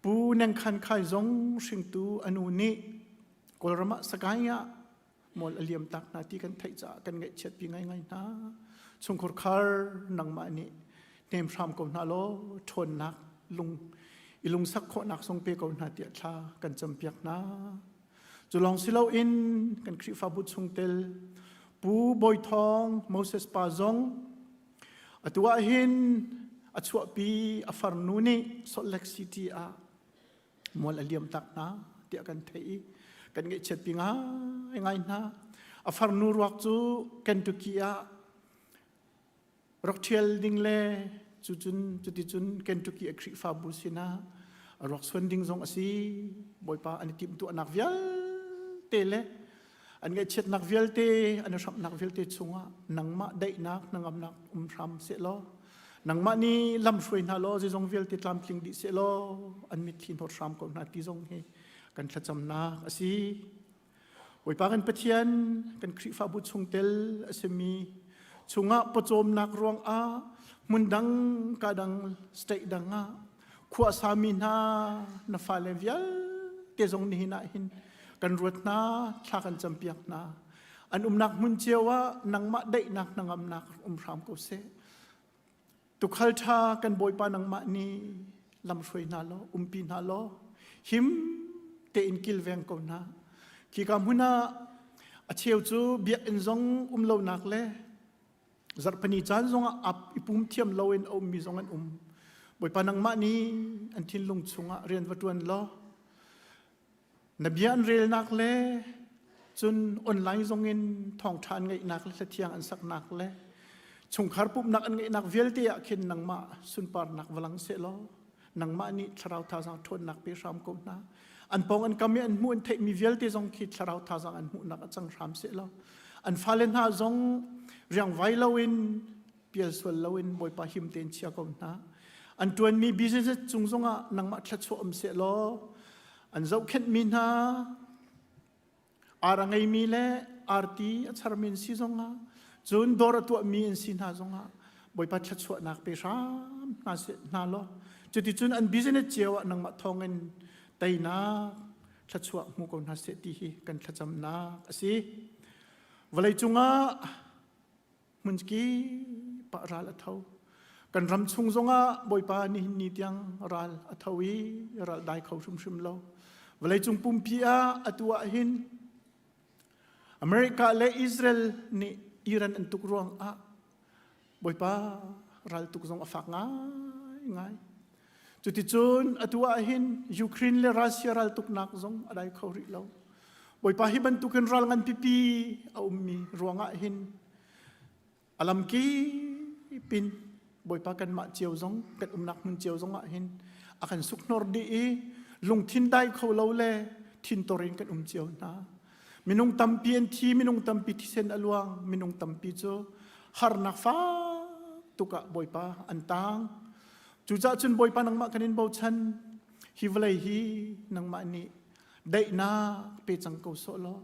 Pu Neng Khan Khai zong hringtu a nu nih Kawlram ah Sagaing ah mual a liam tak hna ti kan theih caah kan ngaihchiatpi ngaingai hna. Chungkhur khar nangmah nih hnem hram ko hna law ṭhawnnak lung i lungsak khawhnak zong pe ko hna tiah thla kan campiak hna. Cu lawng si loin kan Khrihfabu chungtel Pu Bawi Thawng Moses pa zong Atu ah hin a chuahpi a farnu nih Salt Lake City ah mual a liam tak hna tiah kan theih i kan ngaihchiatpi ngaingai hna. A farnu ruak cu Kentucky ah rak ṭhial ding le cucun cuticun Kentucky a Khrihfabu sinah a ruak suan ding zong a si. Bawipa an i timhtuahnak vialte le An ngaihchiatnak vialte, an i hramhnak vialte chungah nangmah daihnak, hnangamnak um hram sehlaw, nangmah nih lam hruai hna law zeizong vialte tlamtling dih sehlaw, an mitthli hnawt hram ko hna ti zong hi kan thlacamnak a si. Bawipa kan Pathian, kan Khrihfabu chungtel a simi chungah pawcawmnak ruangah hmun dang ka dang state dang ah khua sami hna na fale vialte zong nihin ah hin kan ruat hna thla kan campiak hna an umnak hmun cio ah nangmah daihnak hnangamnak um hram ko seh tukhal ṭha kan bawipa nangmah nih lamhruai hna law umpi hna law him tein kilveng ko hna khika hmun ah a cheu cu biakinn zong um lonak le Zarhpini caan zongah ap i pum thiam loin a ummi zong an um. Bawipa nangmah nih an thinlung chungah rian va ṭuan law na bia an relnak le cun online zongin thawngṭha an ngeihnak le hlathiang an saknak le chungkhar pumhnak an ngeihnak vialte ah khin nangmah sunparnak va lang seh law nangmah nih thlarau thazaang ṭhawnnak pe hram ko hna. An pawng an kam i an hmuh an theihmi vialte zong khi thlarau thazaang an hmuhnak a cang hram seh law an fale hna zong riangvai loin pial sual loin Bawipa him tein chia ko hna. An ṭuanmi business cung zongah nangmah thluachuah um seh law an zohkhenhmi hna Ar a ngeimi le arti a charmi an si zongah cun dawr a tuahmi an si hna zongah Bawipa thluachuahnak pe hram hna seh hna law cuticun an business cio ah nangmah thawngin teinak thluachuah hmu ko hna seh ti hi kan thlacamnak a si. Vawlei cungah hmunkip ah ral a tho. Kan ram chung zongah Bawipa nihin ni tiang ral a tho i ral dai kho hrimhrim lo. Vawleicung pumpi ah atu ah hin America le Israel nih Iran an tuk ruangah Bawipa ral tuk zong a fak ngaingai. Cuticun atu ah hin Ukraine le Russia ral tuknak zong a dai kho rih lo. Bawipa hi bantukin ral ngan pipi a ummi ruangah hin a lamkip in Bawipa kanmah cio zong kan umnak hmun cio zong ah hin a kan sukhnor dih i lungthin dai kho lo le thintor in kan um cio hna. Minung tampi an thi, minung tampi thisen a luang, minung tampi cu harnak fak tuk ah Bawipa an tang. Cucaah cun Bawipa nangmah kan in bochan. Hi vawlei hi nangmah nih daihnak pe cang ko sawh law.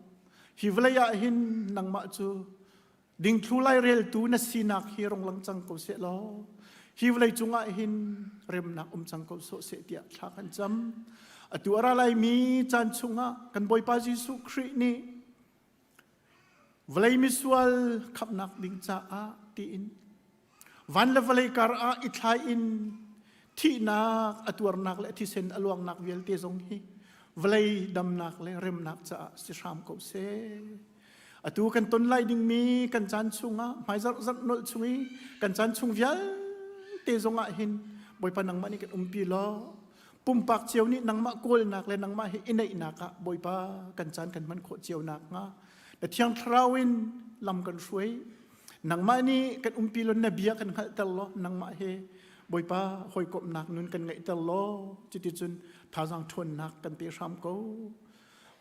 Hi vawlei ah hin nangmah cu dingthlu laireltu na sinak hi rong lang cang ko seh law hi vawlei cungah hin remnak um cang ko sawh seh tiah thla kan cam. Atu a ra laimi caan chungah kan Bawipa Jesuh Khrih nih vawlei misual khamhnak ding caah tiin van le vawlei kar ah i thlai in thihnak a tuarnak le thisen a luangnak vialte zong hi vawlei damnak le remnak caah si hram ko seh. Atu kan ton lai dingmi kan caan chungah hmaizarh zarh nolh chung i kan caan chung vialte zongah hin Bawipa nangmah nih kan umpi law pumpak cio nih nangmah kawlnak le nangmah hi i neihnak ah Bawipa kan caan kan hman khawh cio nak hnga na Thiang Thlarau in lam kan hruai. Nangmah nih kan umpi law na bia kan hngalhter law nangmah he Bawipa hawikomhnak nun kan ngeihter law cuticun thazaang ṭhawnnak kan pe hram ko.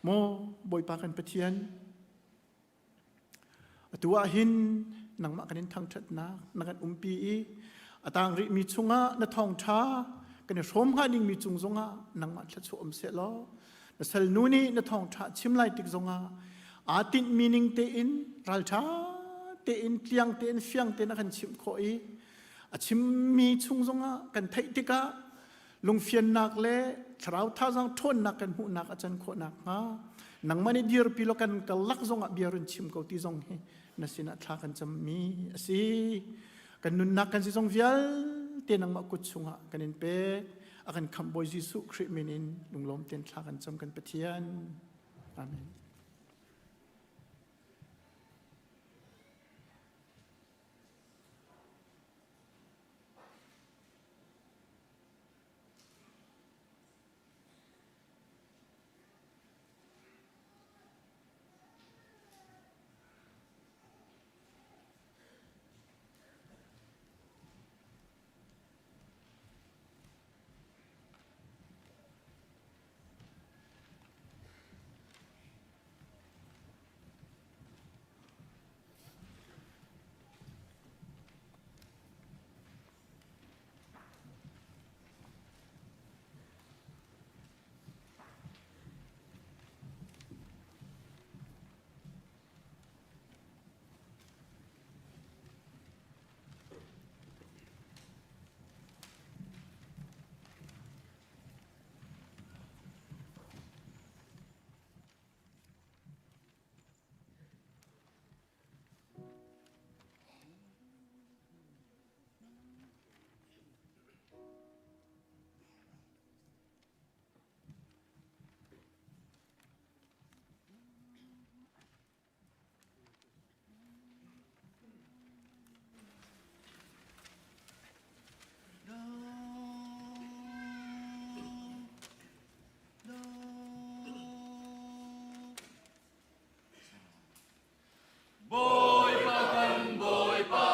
Maw Bawipa kan Pathian, atu ah hin nangmah kan in thangṭhatnak na kan umpi i a tang rihmi chungah na thawngṭha kan i hrawm hnga dingmi cung zongah nangmah thluachuah um seh law na salnu nih na thawngṭha chim lai tik zongah aa tinhmi ning tein ralṭha tein tliang tein fiang tein a kan chimh khawh i a chimmi chung zongah kan theih tikah lungfiannak le thlarau thazaang ṭhawnnak kan hmuhnak a can khawh nakhnga nangmah nih dirpi law kan karlak zongah bia run chim ko ti zong hi na sinah thla kan cammi a si. Kan nunnak kan si zong vialte nangmah kut chungah kan in pek. A kan khamh Bawi Jesuh Khrih min in lunglawm tein thla kan cam kan Pathian. Amen. Bawipa kan Bawipa,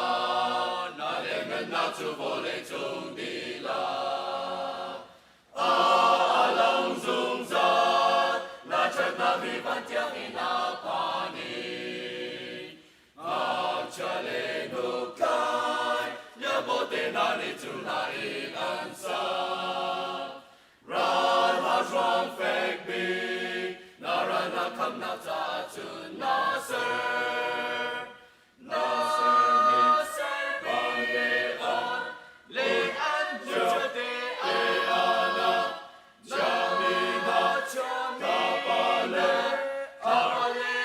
na lianhngannak cu vawleicung dihlak ah a lang zungzal. Na ṭhatnak hi van tiangin a phan i ngakchia le hnutlai liobote hna nih cu hla in an sak. Ral hruang fek bik, na ral na khamnak caah cun na ser. Na sermi van le an, le an te ana, chiami na kapa le arfi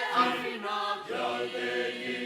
vialte ki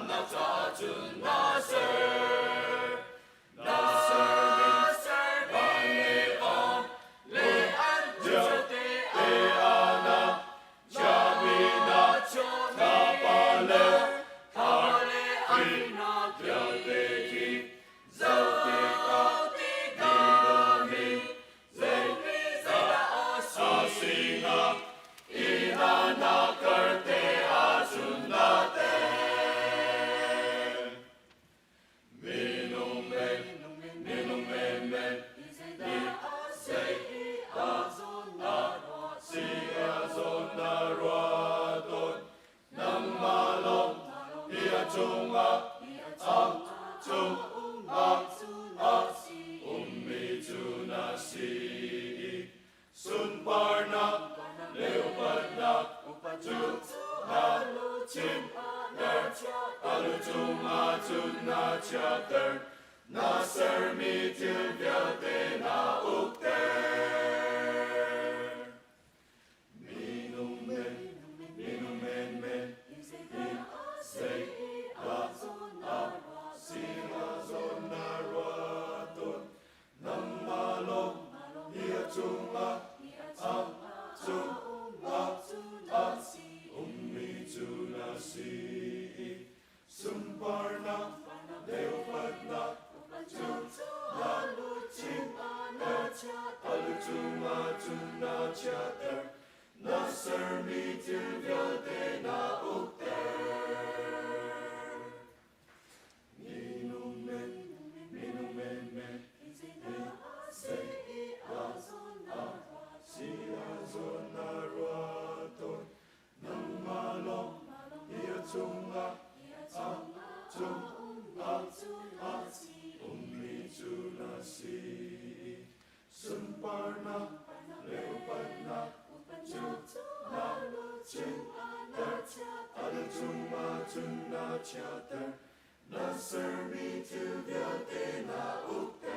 Damnak caah cun na ser. Na ser van le van le an vialte ana chiami na thlapa le thar le vialte khi zoh tikah minung hi zeidah a si hnga inn ah na karte ahcun na tel. Minung men, minung menmen, nih zeidah a si a zawn na ruah tawn. Nangmah lawng hi a cungah a cungah a ummi cu na si i sunparnak le upatnak cu na chinter. A lu cungah cun na chiahter, na sermi thil vialte na ukter. Minung men, minung menmen, hi zeidah a si a zawn na ruah tawn. Nangmah lawng hi a cungah, a cungah a ummi cu na si i sunparnak le upatnak cu na chinter. A lu cungah cun na chiahter, na sermi thil vialte na ukter. Minung men, minung menmen, hi zeidah a si a zawn na ruah tawn. Nangmah lawng hi a cungah, a cungah a ummi cu na si i sunparnak le upatnak cu na chinter. A lu cungah cun na chiahter, na sermi thil vialte na ukter.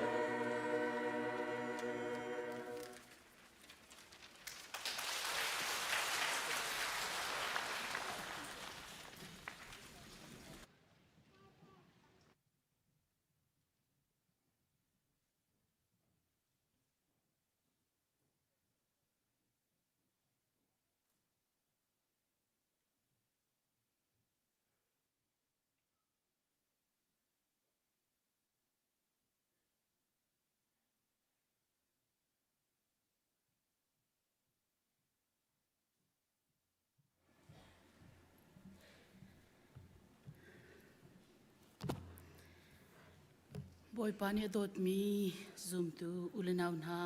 Bawipa nih a dawtmi zumtu u le nau hna,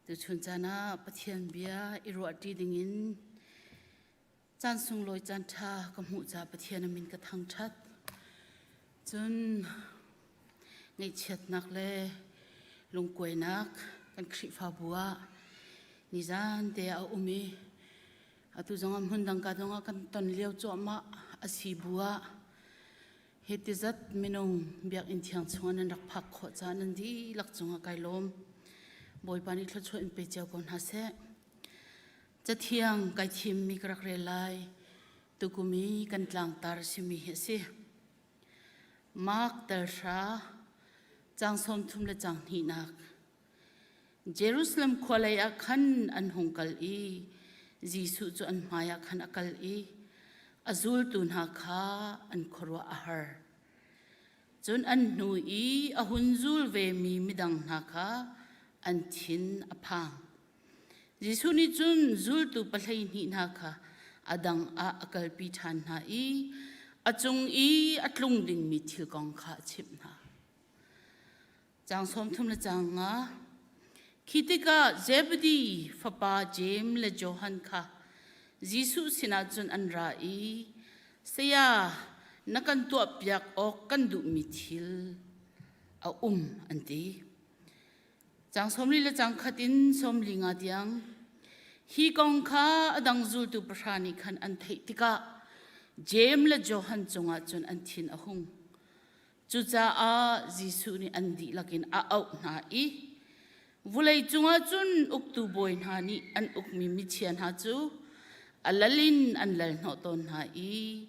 tuchun caan ah Pathian bia i ruahṭi dingin caan sunglawi caan ṭha ka hmuh ca Pathian a min ka thangṭhat. Cun ngaihchiatnak le lungkuainak kan Khrihfabu ah nizan te ah a um i atu zongah hmun dang ka zongah kan ton lio cuahmah a si bu ah hi tizat minung biakinn thiang chungah nan rak phak khawh caah nan dihlak cungah kai lawm. Bawipa nih thluachuah in pe cio ko hna seh. Cathiang kai thimmi ka rak rel lai. Tukum i kan tlangtar simi hi a si. Mark talhra caang 30 le caang hnihnak. Jerusalem khua lei ah khan an hung kal i Jesuh cu an hmaiah khan a kal i a zultu hna kha an khuaruah a har. Cun an hnu i a hun zul vemi midang hna kha an thin a phang. Jesuh nih cun zultu 12 hna kha a dang ah a kalpi ṭhan hna i a cung i a tlung dingmi thil kong kha a chimh hna. Caang 30 le caang nga. Khi tikah Zebedi fapa Jeim le Johan kha Jesuh sinah cun an ra i, Saya, na kan tuahpiak awk kan duhmi thil a um, an ti. Caang 40 le caang khat in 45 tiang hi kong kha a dang zultu pahra nih khan an theih tikah Jeim le Johan cungah cun an thin a hung. Cucaah Jesuh nih an dihlak in a auh hna i vulei cungah cun uktu bawi hna nih an ukmi michia hna cu a lal in an lal hnawh tawn hna i.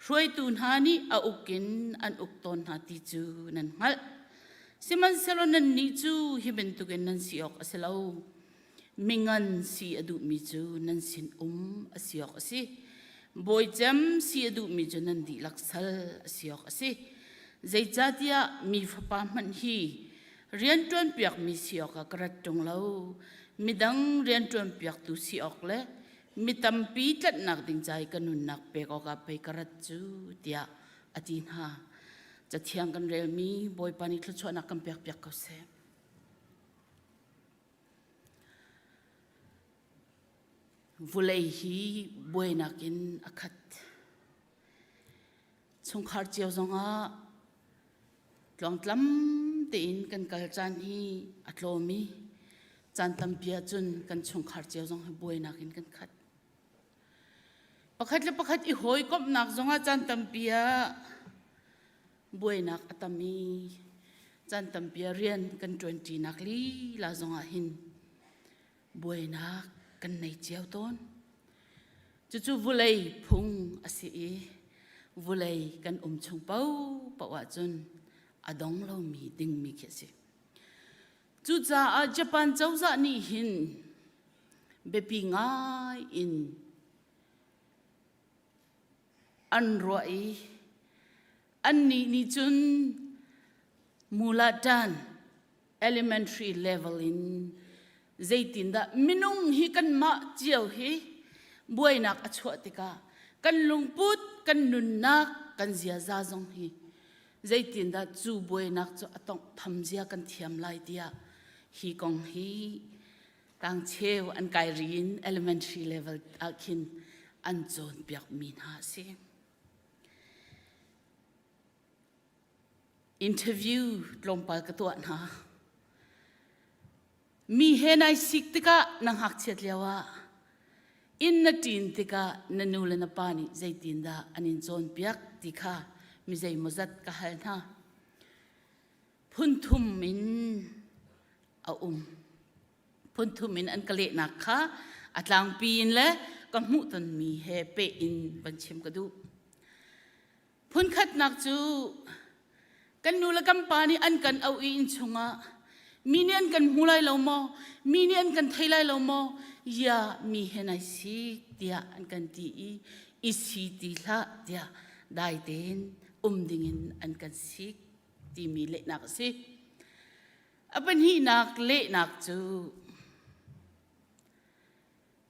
Hruaitu hna nih a uk in an uk tawn hna ti cu nan hngalh. Sihmanhsehlaw nannih cu hi bantukin nan si awk a si lo. Mingan si a duhmi cu nan sin um a si awk a si. Bawicem si a duhmi cu nan dihlak sal a si awk a si. Zeicahtiah mi fapa hmanh hi rianṭuanpiakmi si awkah ka rat ṭung lo. Midang rianṭuanpiaktu si awk le mi tampi tlanhnak ding ca i ka nunnak pek awkah pei ka rat cu tiah a ti hna. Cathiang kan relmi Bawipa nih thluachuahnak kan pekpiak ko seh. Vulei hi buainak in a khat. Chungkhar cio zongah tluangtlam tein kan kal caan hi a tlawm i caan tampi ahcun kan chungkhar cio zong hi buainak in kan khat. Pakhat le pakhat i hawikomhnak zongah caan tampi ah buainak a tam i caan tampi ah rian kan ṭuanṭinak lila zongah hin buainak kan nei cio tawn. Cucu vulei phung a si i vulei kan um chung paohpaoh ahcun a dong lomi dingmi khi a si. Cucaah Japan cozah nih hin biapi ngai in an ruah i annih nih cun mulatan elementary level in zeitindah minung hi kanmah cio hi buainak a chuah tikah kan lungput kan nunnak kan ziaza zong hi zeitindah cu buainak cu a tonghtham zia kan thiam lai tiah hi kong hi tangcheu an kai ri in elementary level ah khin an cawnpiak mi hna a si. Interview tlawmpal ka tuah hna. Mi he nai sik tikah na ngakchiat lio ah inn na ṭin tikah na nu le na pa nih zeitindah an in cawnpiak ti kha mi zeimawzat ka hal hna. Phunthum in a um. Phunthum in an ka lehnak kha a tlangpi in le ka hmuhtonmi he peh in van chim ka duh. Phunkhatnak cu kan nu le kan pa nih an kan auh i innchung ah mi nih an kan hmu lai lo maw mi nih an kan thei lai lo maw ya mi he nai sik tiah an kan ti i i si ti hlah tiah dai tein um dingin an kan sik timi lehnak a si. A pahnihnak lehnak cu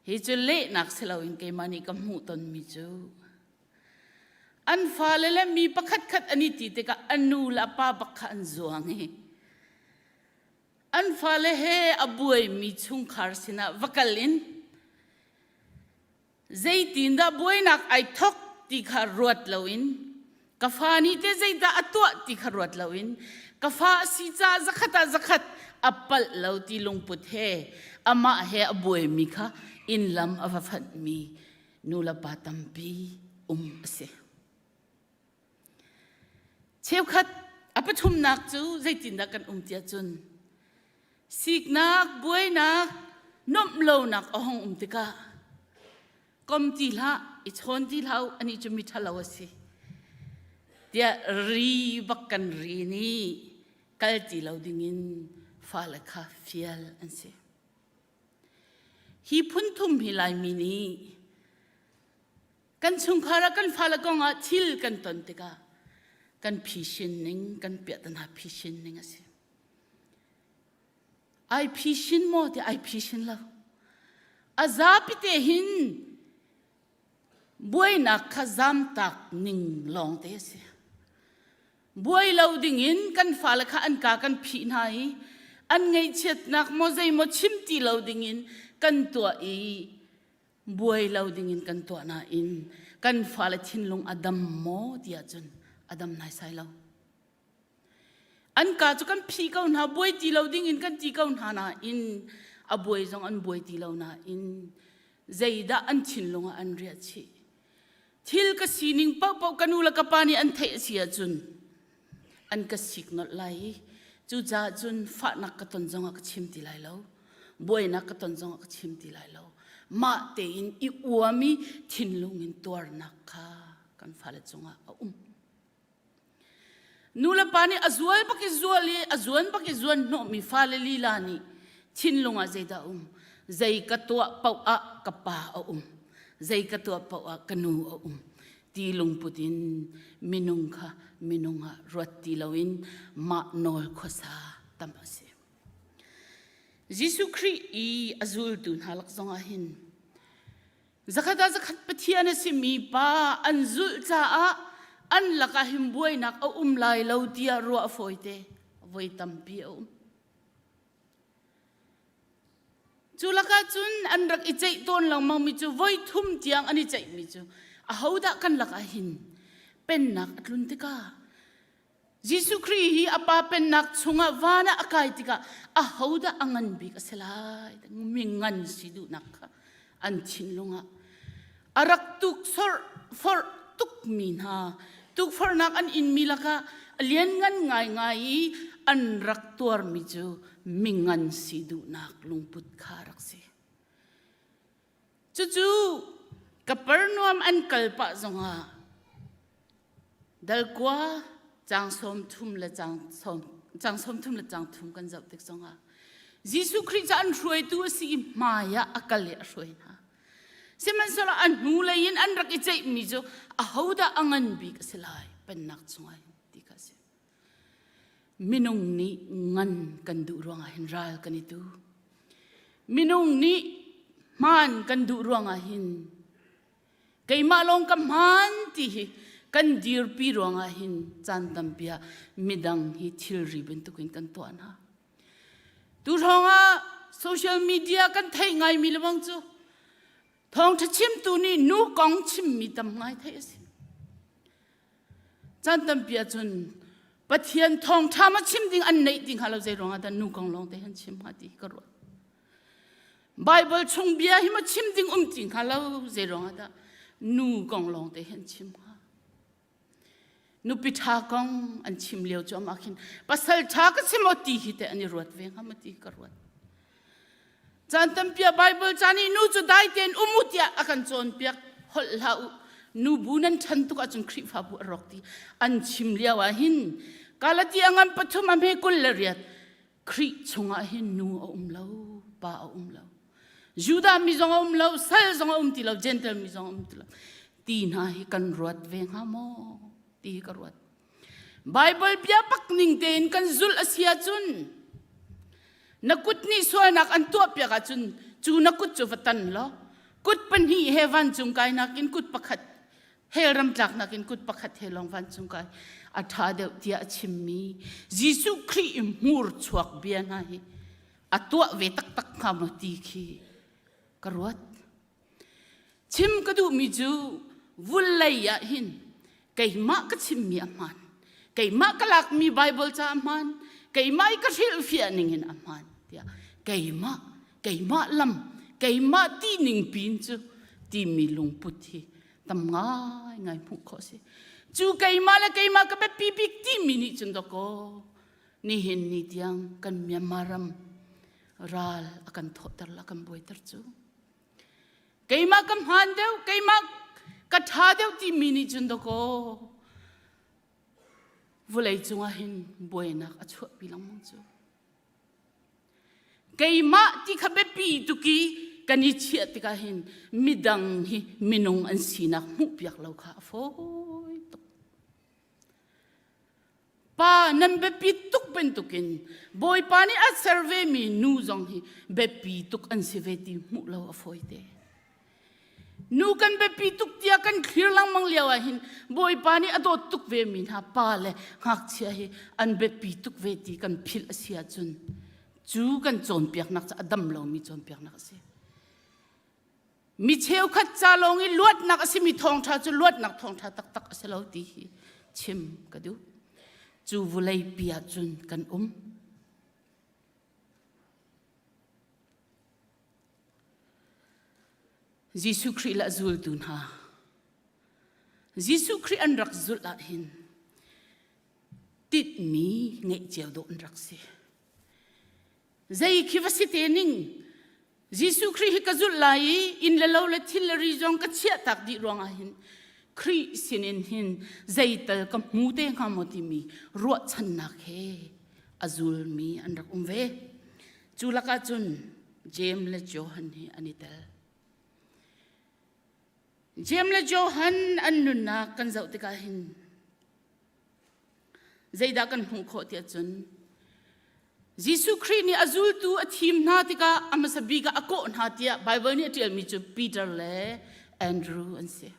hi cu lehnak si loin keimah nih ka hmuh tonmi cu An fale le mi pakhatkhat an i ti tikah a nu le a pa bak kha an zuang i an fale he a buaimi chungkhar sinah va kal in zeitindah buainak ai thok ti kha ruat loin ka fa nih te zeidah a tuah ti kha ruat loin ka fa a si caah zakhat ah zakhat a palh lo ti lungput he amah he a buaimi kha inn lam a va fanhmi nulepa tampi um a si. Cheukhat a pathumnak cu zeitindah kan um tiah cun siknak, buainak, nuamh lonak a hung um tikah kom ti hlah, i chawn ti hlah ani cu mi ṭhalo a si tiah ri bak kan ri nih kal ti lo dingin fale kha fial an si. Hi phunthum hi Laimi nih kan chungkhar ah kan fale kong ah thil kan ton tikah kan phisin ning kan piahtana phisin ning a si. Ai phisin maw ti ai phisin lo. A zapi te hin buainak kha zamtak ning lawng te a si. Buai lo dingin kan fale kha an ka kan phih hna i an ngaihchiatnak maw zeimaw chim ti lo dingin kan tuah i buai lo dingin kan tuah nain kan fale thinlung a dam maw tiah cun a dam naisai lo. An ka cu kan phih ko hna buai ti lo dingin kan ti ko hna nain a buai zong an buai ti lo nain zeidah an thinlung ah an riah chih. Thil ka sining paohpaoh ka nu le ka pa nih an theih a si ahcun an ka sik nolh lai i cucaah cun fahnak ka ton zongah ka chim ti lai lo buainak ka ton zongah ka chim ti lai lo mah tein i uam i thinlung in tuarnak kha ka. kan fale cungah a um. Nu le pa nih a zual bak i zual i a zuan bak i zuan hnawhmi fale lila nih thinlung ah zeidah a um? Zei ka tuah paoh ah ka pa a um. Zei ka tuah paoh ah ka nu a um. Ti lungput in minung kha minung ah ruat ti loin mah nawl khuasa tam a si. Jesuh Khrih i a zultu hna lak zongah hin Zakhat ah zakhat Pathian a simi pa an zulh caah an lakah hin buainak a um lai lo tiah ruah a fawite. Voi tampi a um. Cu lakah cun an rak i ceih tawn lengmangmi cu voi thum tiang an i ceihmi cu ahodah kan lakah hin pennak a tlun tikah Jesuh Khrih hi a Pa pennak chungah van ah a kai tikah ahodah a ngan bik a si lai? Mi ngan si duhnak kha an thinlung ah a rak tuk forh tukmi hna tukforhnak an inmi lakah a lianngan ngaingai i an rak tuarmi cu mingan si duhnak lungput kha a rak si. Cucu Kapernaum an kal pah zongah dalkua caang 30 le caang sawm caang 30 le caang thum kan zoh tik zongah Jesuh Khrih cu an hruaitu a si i hmai ah a kal i a hruai hna. Sihmanhsehlaw a hnulei in an rak i ceihmi cu ahodah a ngan bik a si lai pennak chungah hin ti kha a si. Minung nih ngan kan duh ruangah hin ral kan i tu. Minung nih hmaan kan duh ruangah hin keimah lawng ka hmaan ti hi kan dirpi ruangah hin caan tampi ah midang hi thilri bantukin kan tuah hna. Tu hrawngah social media kan theih ngaimi lebang cu thawngṭha chimtu nih nu kong chimmi tam ngai theih a si. Caan tampi ahcun Pathian thawngṭha ma chim ding an neih ti hnga lo zei ruangah dah nu kong lawng te han chim hnga ti ka ruat. Bible chung bia hi ma chim ding um ti hnga lo zei ruangah dah nu kong lawng te han chim hnga. Nupi ṭha kong an chim lio cu amah khin pasal ṭha ka chim aw ti hi te an i ruat ve hnga ma ti ka ruat. Caan tampi ah Baibal ca nih nu cu dai tein um u tiah a kan cawnpiak. Holh hlah u. Nu bu nan ṭhan tuk ahcun Khrihfabu a rawk ti an chim lio ah hin Galati a ngan pathum a hme 28 Khrih chungah hin nu a um lo, pa a um lo. Judah mi zong a um lo, sal zong a um ti lo, Gentile mi zong a um ti lo. Ti hna hi kan ruat ve hnga maw? Ti hi ka ruat. Baibal bia bak ning tein kan zulh a si ahcun na kut nih sualnak an tuahpiak ahcun cu na kut cu va tan law kut pahnih he vancung kai nakin kut pakhat hell ram tlak nakin kut pakhat he lawng vancung kai a ṭha deuh tiah a chimmi Jesuh Khrih i hmur chuak bia hna hi a tuah ve taktak hnga maw ti khi ka ruat. Chim ka duhmi cu vulei ah hin keimah ka chimmi a hmaan. Keimah ka lakmi Bible ca a hmaan. Keimah i ka hrilhfiah ning in a hmaan tiah keimah keimah lam keimah ti ning pin cu timi lungput hi tam ngai ngai hmuh khawh si. Cu keimah le keimah ka biapi bik timi nih cun dawkaw nihin ni tiang kan Myanmar ram ral a kan thawhter la kan buaiter cu. Keimah ka hmaan deuh, keimah ka ṭha deuh timi nih cun dawkaw vawlei cungah hin buainak a chuahpi lengmang cu. Keimah ti kha biapi tuk i kan i chiah tikah hin midang hi minung an sinak hmuhpiak lo kha a fawi tuk. Pa nan biapi tuk bantukin Bawipa nih a ser vemi nu zong hi biapi tuk an si ve ti hmuh lo a fawi te. Nu kan biapi tuk tiah kan thlir lengmang lio ah hin Bawipa nih a dawt tuk vemi hna pa le ngakchia hi an biapi tuk ve ti kan philh a si ahcun cu kan cawnpiaknak cu a dam lomi cawnpiaknak a si. Mi cheukhat ca lawng i luatnak a simi thawngṭha cu luatnak thawngṭha taktak a si lo ti hi chim ka duh. Cu vawleipi ah cun kan um. Jesuh Khrih le a zultu hna Jesuh Khrih an rak zulh ah hin tinhmi ngeih cio dawh an rak si. Zei khi va si te ning Jesuh Khrih hi ka zulh lai i inn le lo le thil le ri zong ka chiahtak dih ruangah hin Khrih sinin hin zeital ka hmu te hnga maw timi ruahchannak he a zulmi an rak um ve. Cu lakah cun Jeim le Johan hi an i tel. Jeim le Johan an nunnak kan zoh tikah hin Zeidah kan hmuh khawh tiah cun Jesuh Khrih nih a zultu a thim hna tikah a hmasa bik ah a kawh hna tiah Baibal nih a ṭialmi cu Peter le Andrew an si.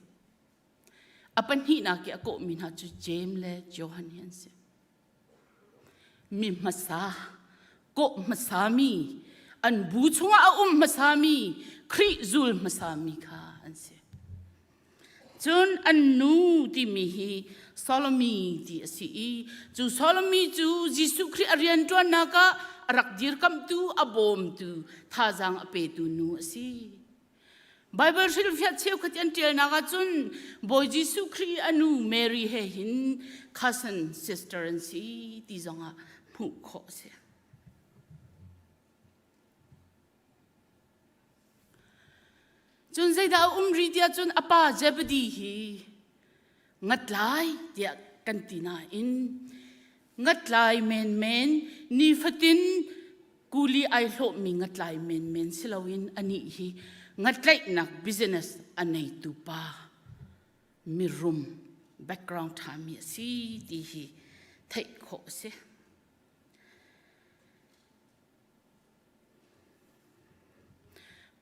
A pahnihnak i a kawhmi hna cu Jeim le Johan hi an si. Mi hmasa, kawh hmasami, an bu chungah a um hmasami, Khrih zul hmasami kha an si. Cun an nu timi hi Solomi ti a si i cu Solomi cu Jesuh Khrih a rianṭuannak ah a rak dirkamhtu, a bawmtu, thazaang a petu nu a si. Baibal hrilhfiah cheukhat i an ṭialnak ah cun Bawi Jesuh Khrih i a nu Mary he hin cousin sister an si ti zongah hmuh khawh a si. Cun zeidah a um rih tiah cun a pa Zebedi hi ngatlai tiah kan ti nain ngatlai menmen nifatin kuli ai hlawhmi ngatlai menmen si loin anih hi ngatlaihnak business a neitu pa mirum background ṭhami a si ti hi theih khawh a si.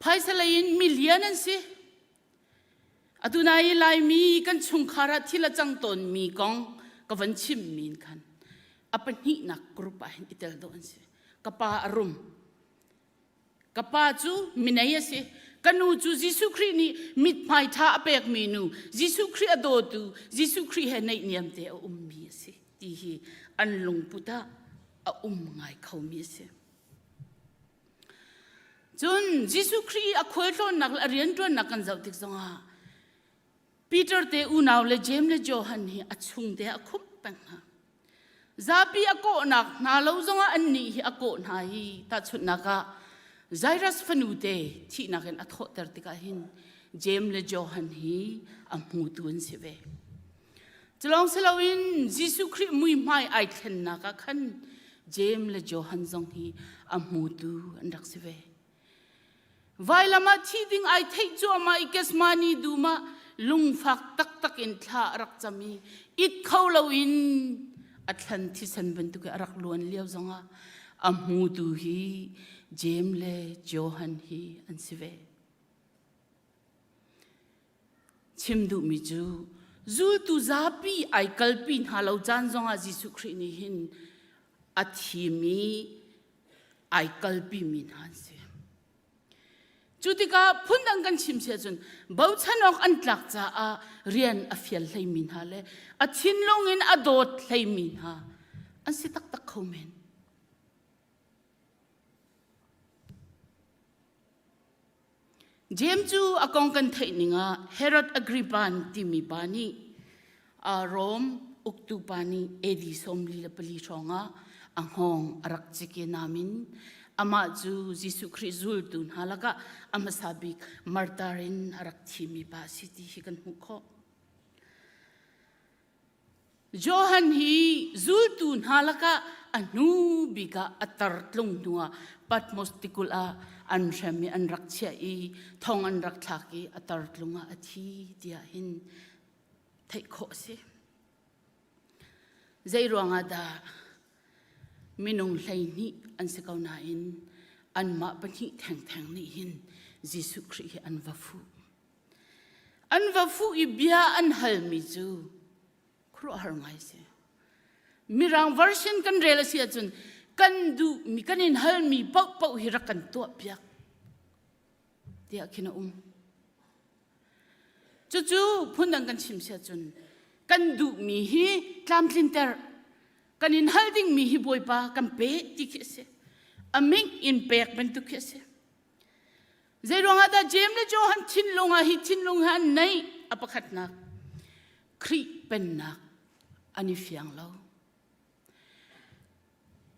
Phaisa lei in milian an si. Atu nai i Laimi kan chungkhar ah thil a cang tawnmi kong ka van chimmi in khan a pahnihnak group ah hin i tel dawh an si. Ka pa a rum. Ka pa cu minei a si. Ka nu cu Jesuh Khrih nih mithmai ṭha a pekmi nu, Jesuh Khrih a dawtu, Jesuh Khrih he naihniam te a ummi a si ti hi an lungput ah a um ngai khomi a si. Cun Jesuh Khrih a khualtlawnnak le a rianṭuannak kan zoh tik zongah Peter te unau le Jeim le Johan hi a chung te a khumh peng hna. Zapi a kawhnak hna lo zongah annih hi a kawh hna i tahchunhnak ah Jairus fanu te thihnak in a thawhter tikah hin Jeim le Johan hi a hmutu an si ve. Culawng si loin Jesuh Khrih muihmai ai thlennak ah khan Jeim le Johan zong hi a hmutu an rak si ve. Vailam ah thi ding ai theih cuahmah i Gethsemane dum ah lungfak taktak in thla a rak cam i it kho loin a thlan thisen bantuk i a rak luan lio zongah a hmutu hi Jeim le Johan hi an si ve. Chim duhmi cu zultu zapi ai kalpi hna lo caan zongah Jesuh Khrih nih hin a thim i ai kalpimi hna an si. Cu tikah phundang kan chim si ahcun bochan awk an tlak caah rian a fial hleimi hna le a thinlung in a dawt hleimi hna an si taktak kho men. Jeim cu a kong kan theih ning ah Herod Agrippa timi pa nih Rom uktu pa nih AD 44 hrawng ah a hngawng a rak cik i namin amah cu Jesuh Khrih zultu hna lakah a hmasa bik martar in a rak thimi pa a si ti hi kan hmuh khawh. Johan hi zultu hna lakah a hnu bik ah a tar tlung hnuah Patmos tikulh ah an hrem i an rak chiah i thong an rak thlak i a tar tlung ah a thi tiah hin theih khawh a si. Zei ruangah dah minung 12 an si ko nain anmah pahnih thengtheng nih hin Jesuh Khrih hi an va fuh. An va fuh i bia an halmi cu khuaruahhar ngai si. Mirang version kan rel a si ahcun kan duhmi kan in halmi paohpaoh hi rak kan tuahpiak tiah khin a um. Cucu phundang kan chim si ahcun kan duhmi hi tlamtlinter kan in hal dingmi hi Bawipa kan pe ti khi a si. A ming in pek bantuk khi a si. Zeiruangah dah Jeim le Johan thinlung ah hi thinlung hi an neih? A pakhatnak, Khrih pennak an i fiang lo.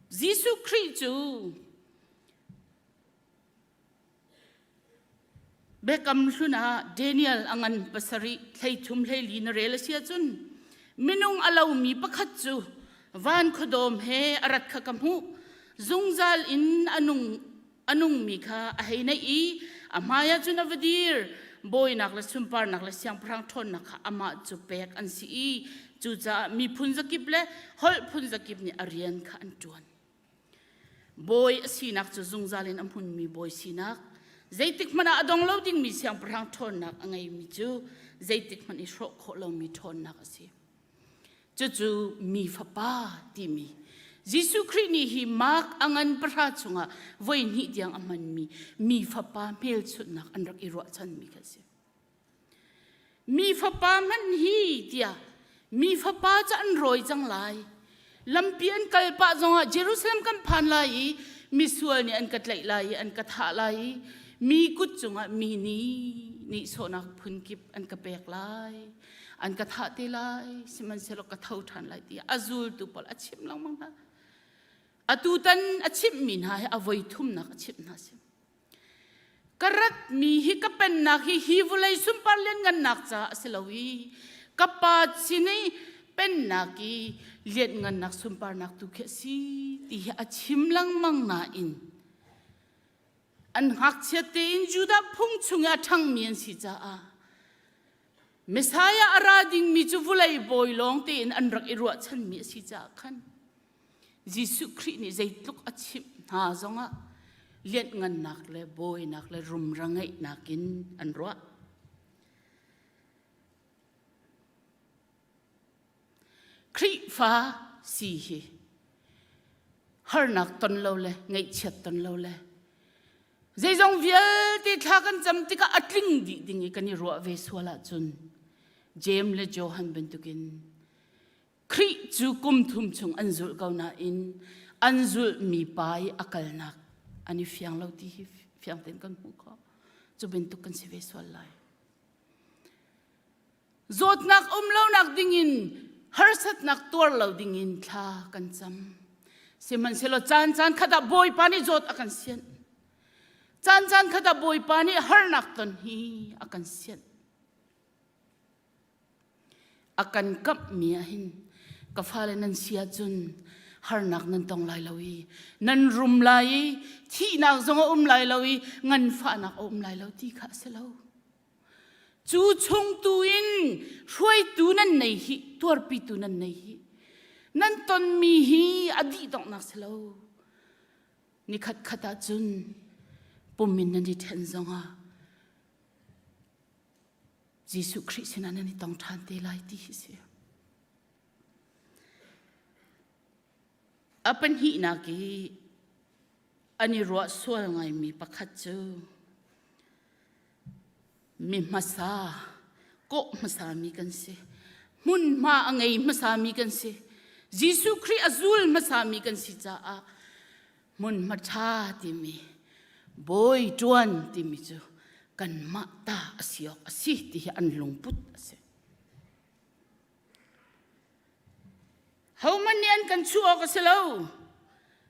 Jesuh Khrih cu Biakam hlun ah Daniel a ngan pasarih thleithum hleili na rel a si ahcun minung a lomi pakhat cu van khuadawm he a rat kha ka hmuh zungzal in a nung a nungmi kha a hei naih i a hmaiah cun a va dir bawinak le sunparnak le siangpahrang ṭhawnnak kha amah cu pek an si i cucaah miphun zakip le holh phun zakip nih a rian kha an ṭuan. Bawi a sinak cu zungzal in a hmunmi bawi sinak, zeitik hmanh ah a dong lo dingmi siangpahrang ṭhawnnak a ngeimi cu zeitik hmanh i hrawh khawh lomi ṭhawnnak a si. Cucu mi fapa timi Jesuh Khrih nih hi Mark a ngan pahra chungah voi hnih tiang a hmanmi mi fapa hmelchunhnak an rak i ruahchanmi kha a si. Mi fapa hmanh hi tiah mi fapa cu an rawi cang lai. Lampi an kal pah zongah Jerusalem kan phan lai i misual nih an ka tlaih lai i an ka thah lai i mi kut cungah mi nih nihsawhnak phunkip an ka pek lai. An ka thah te lai, sihmanhsehlaw ka tho ṭhan lai tiah a zultu pawl a chimh lengmang hna. Atu tan a chimhmi hna hi a voi thumnak a chimh hna si. Ka ratmi hi ka pennak hi hi vawlei sunpar lianngannak caah a si lo i ka Pa sin i pennak i lianhngannak sunparnak tu khi a si ti hi a chim lengmang nain an ngakchiat tein Judah phung chung i a ṭhangmi an si caah Messiah a ra dingmi cu vawlei bawi lawng tein an rak i ruahchanmi a si caah khan Jesuh Khrih nih zeitluk a chimh hna zongah lianhngannak le bawinak le rumra ngeihnak in an ruah. Khrihfa si hi harnak ton lo le ngaihchiat ton lo le zeizong vialte thla kan cam tikah a tling dih ding i kan i ruah ve sual ahcun Jeim le Johan bantukin Khrih cu kum thum chung an zulh ko nain an zulhmi pa i a kalnak an i fiang lo ti hi fiang tein kan hmuh khawh. Cu bantuk kan si ve sual lai. Zawtnak um lonak dingin harsatnak tuar lo dingin thla kan cam. Sihmanhsehlaw caan caan khat ah Bawipa nih zawt a kan sianh. Caan caan khat ah Bawipa nih harnak ton hi a kan sianh. A kan kamhmi ah hin ka fale nan si ahcun harnak nan tong lai lo i nan rum lai i thihnak zong a um lai lo i nganfahnak a um lai lo ti kha a si lo. Cu chung tu in hruaitu nan nei hi tuarpitu nan nei hi nan tonmi hi a dih donghnak si lo. Nikhat khat ahcun pum in nan i ṭhen zongah Jesuh Khrih sinah nan i tong ṭhan te lai ti hi si. A pahnihnak i an i ruah sual ngaimi pakhat cu mi hmasa kawh hmasami kan si. Hmunhma a ngei hmasami kan si. Jesuh Khrih a zul hmasami kan si caah hmunhma ṭha timi bawi ṭuan timi cu kanmah ta a si awk a si ti hi an lungput a si. Hohmanh nih an kan chuh awk a si lo.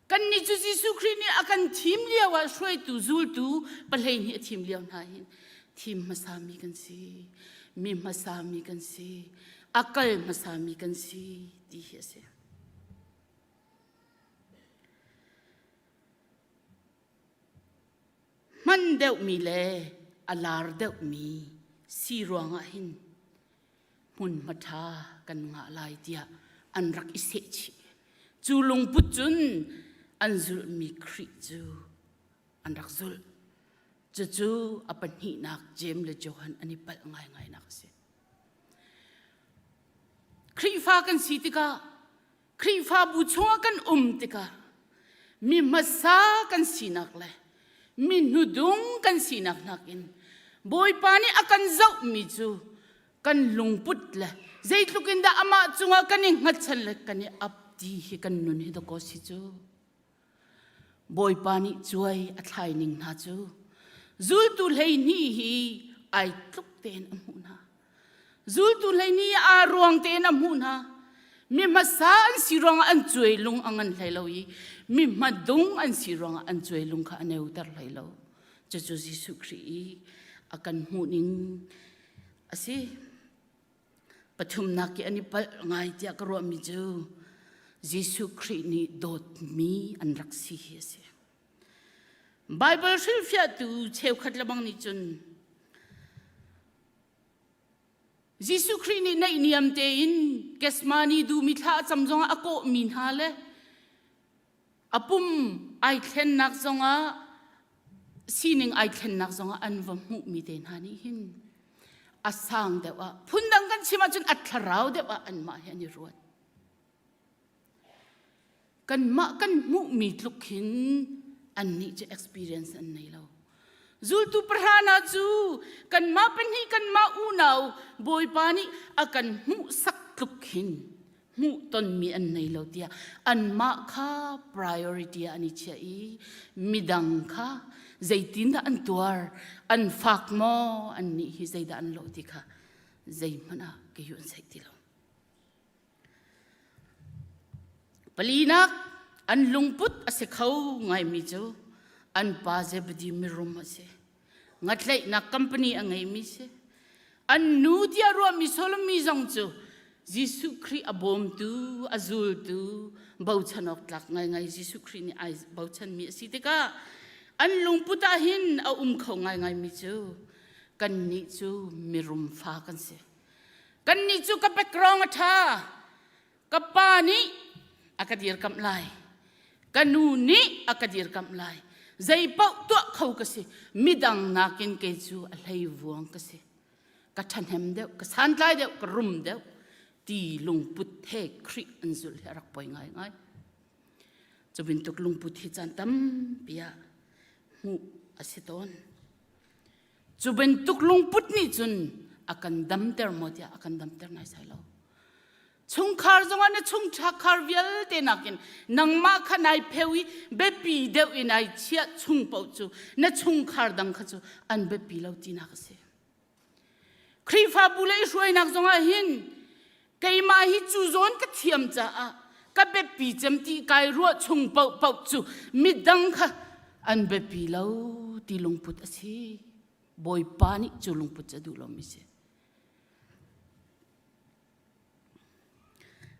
Kannih cu Jesuh Khrih nih a kan thim lio ah hruaitu zultu pahlei nih a thim lio hna hin thim hmasami kan si, mi hmasami kan si, a kal hmasami kan si ti hi a si. Hman deuhmi le a lar deuhmi si ruangah hin hmunhma ṭha kan ngah lai tiah an rak i sehchih. Cu lungput cun an zulhmi Khrih cu an rak zulh. Cucu a pahnihnak Jeim le Johan an i palh ngaingai nak a si. Khrihfa kan si tikah Khrihfabu chungah kan um tikah mi hmasa kan sinak le mi hnudung kan sinak nakin Bawipa nih a kan zohmi cu kan lungput le zeitluk in dah amah cungah kan i hngatchan le kan i ap ti hi kan nun hi dakaw si cu. Bawipa nih cuai a thlai ning hna cu zultu 12 hi ai tluk tein a hmuh hna. Zultu 12 aa ruang tein a hmuh hna. Mi hmasa an si ruangah an cuai lung a ngan hlei lo i mi hmadung an si ruangah an cuai lung kha a neuter hlei lo. Cucu Jesuh Khrih i a kan hmuhning a si. Pathumnak i an i palh ngai tiah ka ruahmi cu Jesuh Khrih nih dawtmi an rak si hi a si. Baibal hrilhfiahtu cheukhat lebang nih cun Jesuh Khrih nih naihniam tein Gethsemane dum i thla a cam zongah a kawhmi hna le a pum ai thlennak zongah sining ai thlennak zongah an va hmuhmi te hna nih hin a sang deuh ah phundang kan chim ahcun a thlarau deuh ah anmah hi an i ruat. Kanmah kan hmuhmi tluk hin annih cu experience an nei lo. Zultu pahra hna cu kanmah pahnih kanmah unau Bawipa nih a kan hmuhsak tluk hin hmuhtonmi an nei lo tiah anmah kha priority ah an i chiah i midang kha zeitindah an tuar an fak maw annih hi zeidah an lawh ti kha zeihmanh ah kei an theih ti lo. Palinak an lungput a si kho ngaimi cu an pa Zebedi mirum a si. Ngatlaihnak company a ngeimi si. An nu tiah ruahmi Solomon zong cu Jesuh Khrih a bawmtu, a zultu, bochan awk tlak ngaingai Jesuh Khrih nih ai bochanmi a si tikah an lungput ah hin a um kho ngaingaimi cu kannih cu mirum fa kan si. Kannih cu ka background a ṭha. Ka pa nih a ka dirkamh lai. Ka nu nih a ka dirkamh lai. Zei paoh tuah kho ka si. Midang nakin kei cu a hlei vuang ka si. Ka ṭhahnem deuh, ka santlai deuh, ka rum deuh ti lungput he Khrih an zulh hi a rak poi ngaingai. Cu bantuk lungput hi caan tampi ah hmuh a si tawn. Cu bantuk lungput nih cun a kan damter maw tiah a kan damter naisai lo. Chungkhar zongah na chungkhar vialte nakin nangmah kha nai pheu i biapi deuh in ai chiah chung paoh cu na chungkhar dang kha cu an biapi lo tinak a si. Khrihfabu le i hruainak zongah hin keimah hi cu zawn ka thiam caah ka biapi cem ti kai ruah chung paohpaoh cu midang kha an biapi lo ti lungput a si. Bawipa nih cu lungput cu a duh lomi si.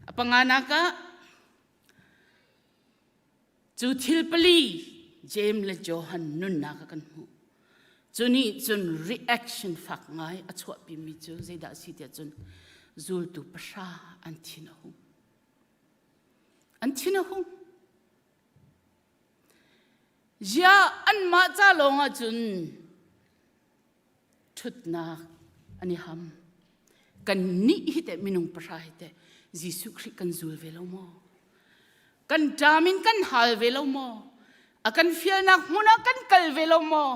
A panganak ah Cu thil pali Jeim le Johan nunnak ah kan hmuh. Cu nih cun reaction fak ngai a chuahpimi cu zeidah a si tiah cun zultu pahra an thin a hung. An thin a hung. Ziah anmah ca lawng ah cun ṭhutnak an i ham. Kannih hi teh minung pahra hi teh Jesuh Khrih kan zul ve lo maw? Kan ṭam in kan hal ve lo maw? A kan fialnak hmun ah kan kal ve lo maw?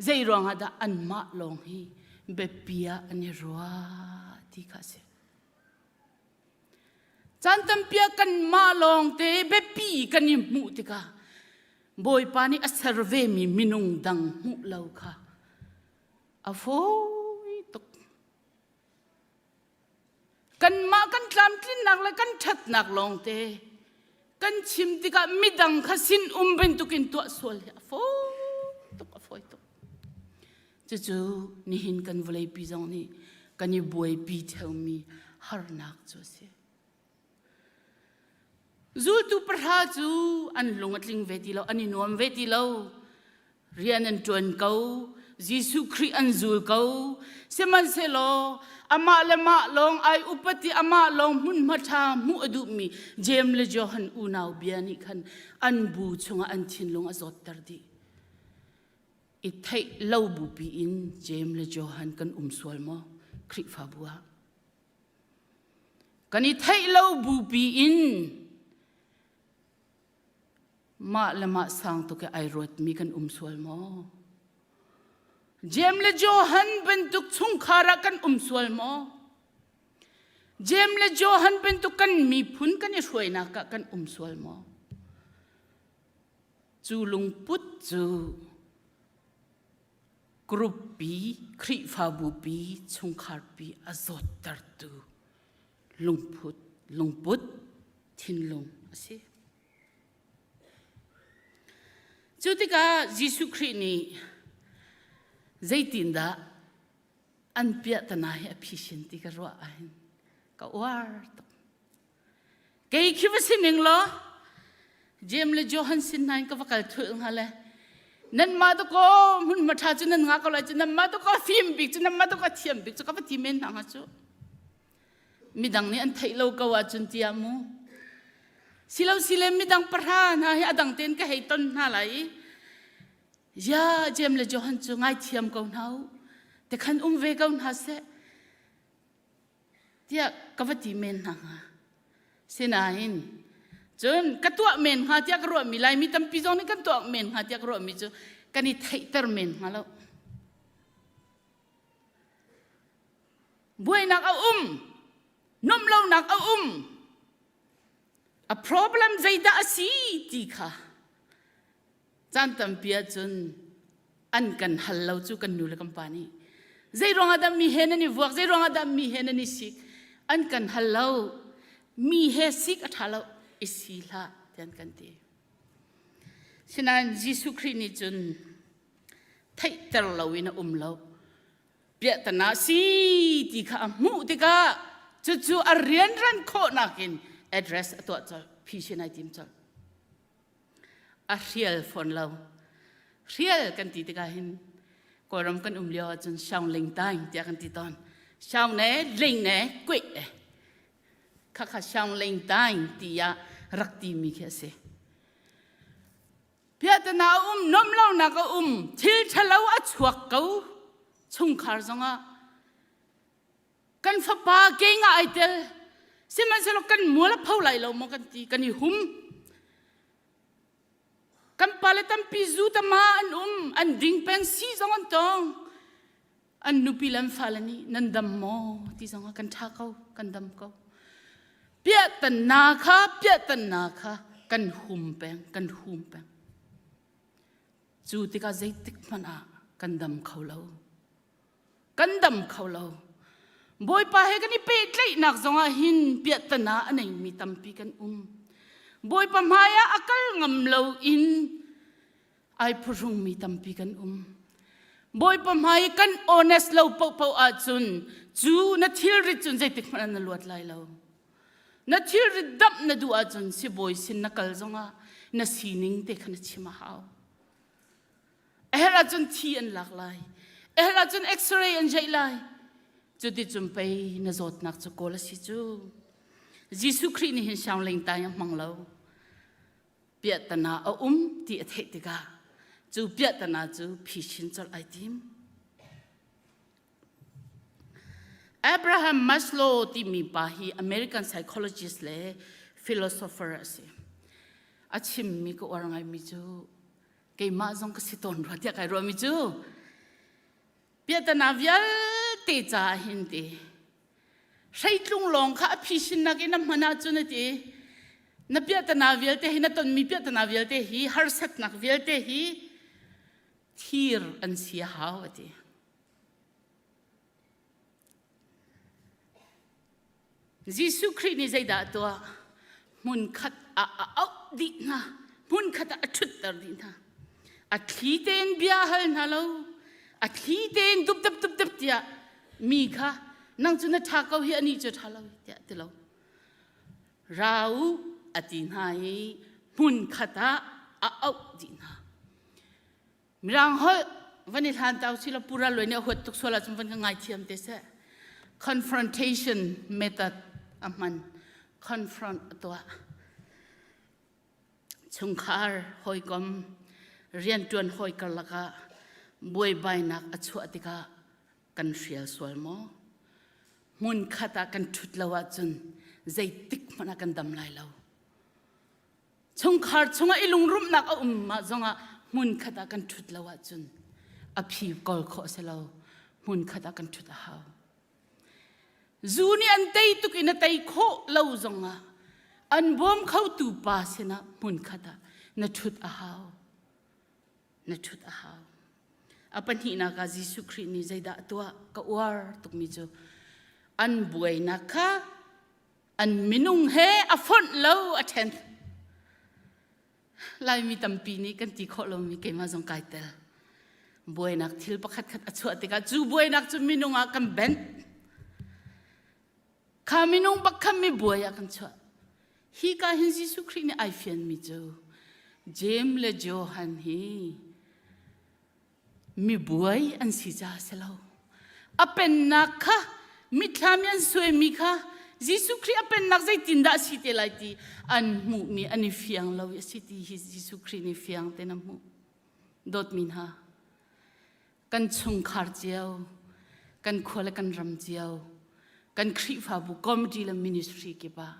Zei ruangah dah anmah lawng hi biapi ah an i ruah ti kha a si. Caan tampi ah kanmah lawngte biapi kan i hmuh tikah Bawipa nih a ser vemi minung dang hmuh lo kha a fawi tuk. Kanmah kan tlamtlinnak le kan ṭhatnak lawngte kan chim tikah midang kha sin um bantukin tuah sual hi a fawi tuk, a fawi tuk. Cucu nihin kan vawleipi zong nih kan i buaipi theomi harnak cu a si. Zultu pahra cu an lung a tling ve ti lo, an i nuam ve ti lo. Rian an ṭuan ko, Jesuh Khrih an zul ko. Sihmanhsehlaw amah le mah lawng ai upat i amah lawng hmunhma ṭha hmuh a duhmi Jeim le Johan unau bia nih khan an bu chungah an thinlung a zawtter dih. I theih lo bupi in Jeim le Johan kan um sual maw Khrihfabu ah? Kan i theih lo bupi in mah le mah sang tuk i ai ruatmi kan um sual maw? Jeim le Johan bantuk chungkhar ah kan um sual maw? Jeim le Johan bantuk kan miphun kan i hruainak ah kan um sual maw? Cu lungput cu group pi, Khrihfabu pi, chungkhar pi a zawttertu lungput, lungput thinlung a si. Cu tikah Jesuh Khrih nih. Zeitindah an piahtana hi a phisin ti ka ruah ahhin ka uar tuk. Kei khi va si ning law James le Johan sin hna in ka va kal thulh hnga le nanmah tu ko hmunhma ṭha cu nan ngah ko lai cu nanmah tu ko fim bik cu nanmah tu ko thiam bik cu ka va ti men hna hnga cu. Midang nih an theih lo ko ahcun tiah mu. Silo sile midang pahra hna hi a dang tein ka hei ton hna lai i Ya James le Johan cu ngaithiam ko hna u. Te khan um ve ko hna seh. Tiah ka va ti men hna hnga. Sinain cun ka tuah men hnga tiah ka ruahmi Laimi tampi zong nih kan tuah men hnga tiah ka ruahmi cu kan i theihter men hnga lo. Buainak a um, nuamh lonak a um. A problem zeidah a si ti kha Caan tampi ahcun an kan hal lo cu kan nu le kan pa nih. Zei ruangah dah mi he nan i vuak, zei ruangah dah mi he nan i sik? An kan hal lo. Mi he sik a ṭha lo, i si hlah, tiah an kan ti. Sinain Jesuh Khrih nih cun theihter loin a um lo. Piahtana si ti kha a hmuh tikah cucu a rianran khawhnak in address a tuah colh, phisin ai tim colh. A hrial fawn lo. Hrial kan ti tikah hin Kawlram kan um lio ahcun Shaung Ling Taing tiah kan ti tawn. Shaung ne ling ne kuih e. Khakha Shaung Ling Taing tiah rak timi khi a si. Piahtana a um, nuamh lonak a um, thil ṭhalo a chuak ko chungkhar zongah kan fapa ke nga ai tel sihmanhsehlaw kan mual a pho lai lo maw kan ti kan i hum kan pale tampi zu tama an um an ding peng si zong an tong an nupi le an fale nih nan dam maw ti zong ah kan ṭha ko kan dam ko piahtanna kha piahtanna kha kan hum peng kan hum peng cu tikah zeitik hmanh ah kan dam kho lo Kan dam kho lo. Bawipa he kan i pehtlaihnak zongah hin piahtana a neimi tampi kan um. Bawipa hmaiah a kal ngam lo in ai phuhrungmi tampi kan um. Bawipa hmai kan honest lo paohpaoh ahcun cu na thilrit cun zeitik hmanh ah na luat lai lo. Na thilrit damh na duh ahcun sibawi sin na kal zongah na sining te kha na chim a hau. A herh ahcun thi an lak lai. A herh ahcun x-ray an jeih lai. Cuticun pei na zawtnak cu kawl a si cu. Jesuh Khrih nih hin siang tai a hmang lo. Piahtana a um ti a theih tikah cu piahtana cu phishin colh ai tim. Abraham Maslow timi pa hi American psychologist le philosopher a si. A chimmi ka uar ngaimi cu keimah zong ka si tawn rua tiah kai ruahmi cu piahtana vialte caah hin ti hreitlung lawng kha a phisinnak in a hman ahcun a ti na piahtana vialte hi na tonmi piahtana vialte hi harsatnak vialte hi thir an si a hau a ti Jesuh Khrih nih zeidah a tuah? Hmunkhat ah a auh dih hna. Hmunkhat ah a ṭhutter dih hna. A thli tein bia a hal hna lo. A thli tein dupdap dupdap tiah mi kha nang cu na ṭha ko hi anih cu ṭha lo tiah ti lo. Ra u a ti hna i hmunkhat ah a auh dih hna. Mirang holh van i hlan tau si lo pura loi nih a huat tuk sual ahcun van ka ngaithiam te seh. Confrontation method a hman. Confront a tuah. Chungkhar hawikom rianṭuan hawi karlak ah buaibainak a chuah tikah kan hrial sual maw? Hmun khat ah kan ṭhut lo ahcun zeitik hmanh ah kan dam lai lo. Chungkhar chungah i lungrumhnak a um ah zongah hmunkhat ah kan ṭhut lo ahcun a phi kawl khawh a si lo. Hmunkhat ah kan ṭhut a hau. Zu nih an tei tuk in a tei khawh lo zongah an bawm khotu pa sinah hmunkhat ah na ṭhut a hau. Na ṭhut a hau. A pahnihnak ah Jesuh Khrih nih zeidah a tuah? Ka uar tukmi cu an buainak kha an minung he a fonh lo a ṭhen laimi tampi nih kan ti khawh lomi keimah zong kai tel. Buainak thil pakhat khat a chuah tikah cu buainak cu minung ah kan benh. Kha minung bak kha mi buai ah kan chuah. Hi ka hin Jesuh Khrih nih ai fianmi cu Jeim le Johan hi mibuai an si caah si lo. A pennak kha mithlam i an suaimi kha Jesuh Khrih a pennak zeitindah a si te lai ti an hmuhmi an i fiang lo i a si ti hi Jesuh Khrih nih fiang tein a hmuh. Dawtmi hna, kan chungkhar cio, kan khua le kan ram cio, kan Khrihfabu committee le ministry kip ah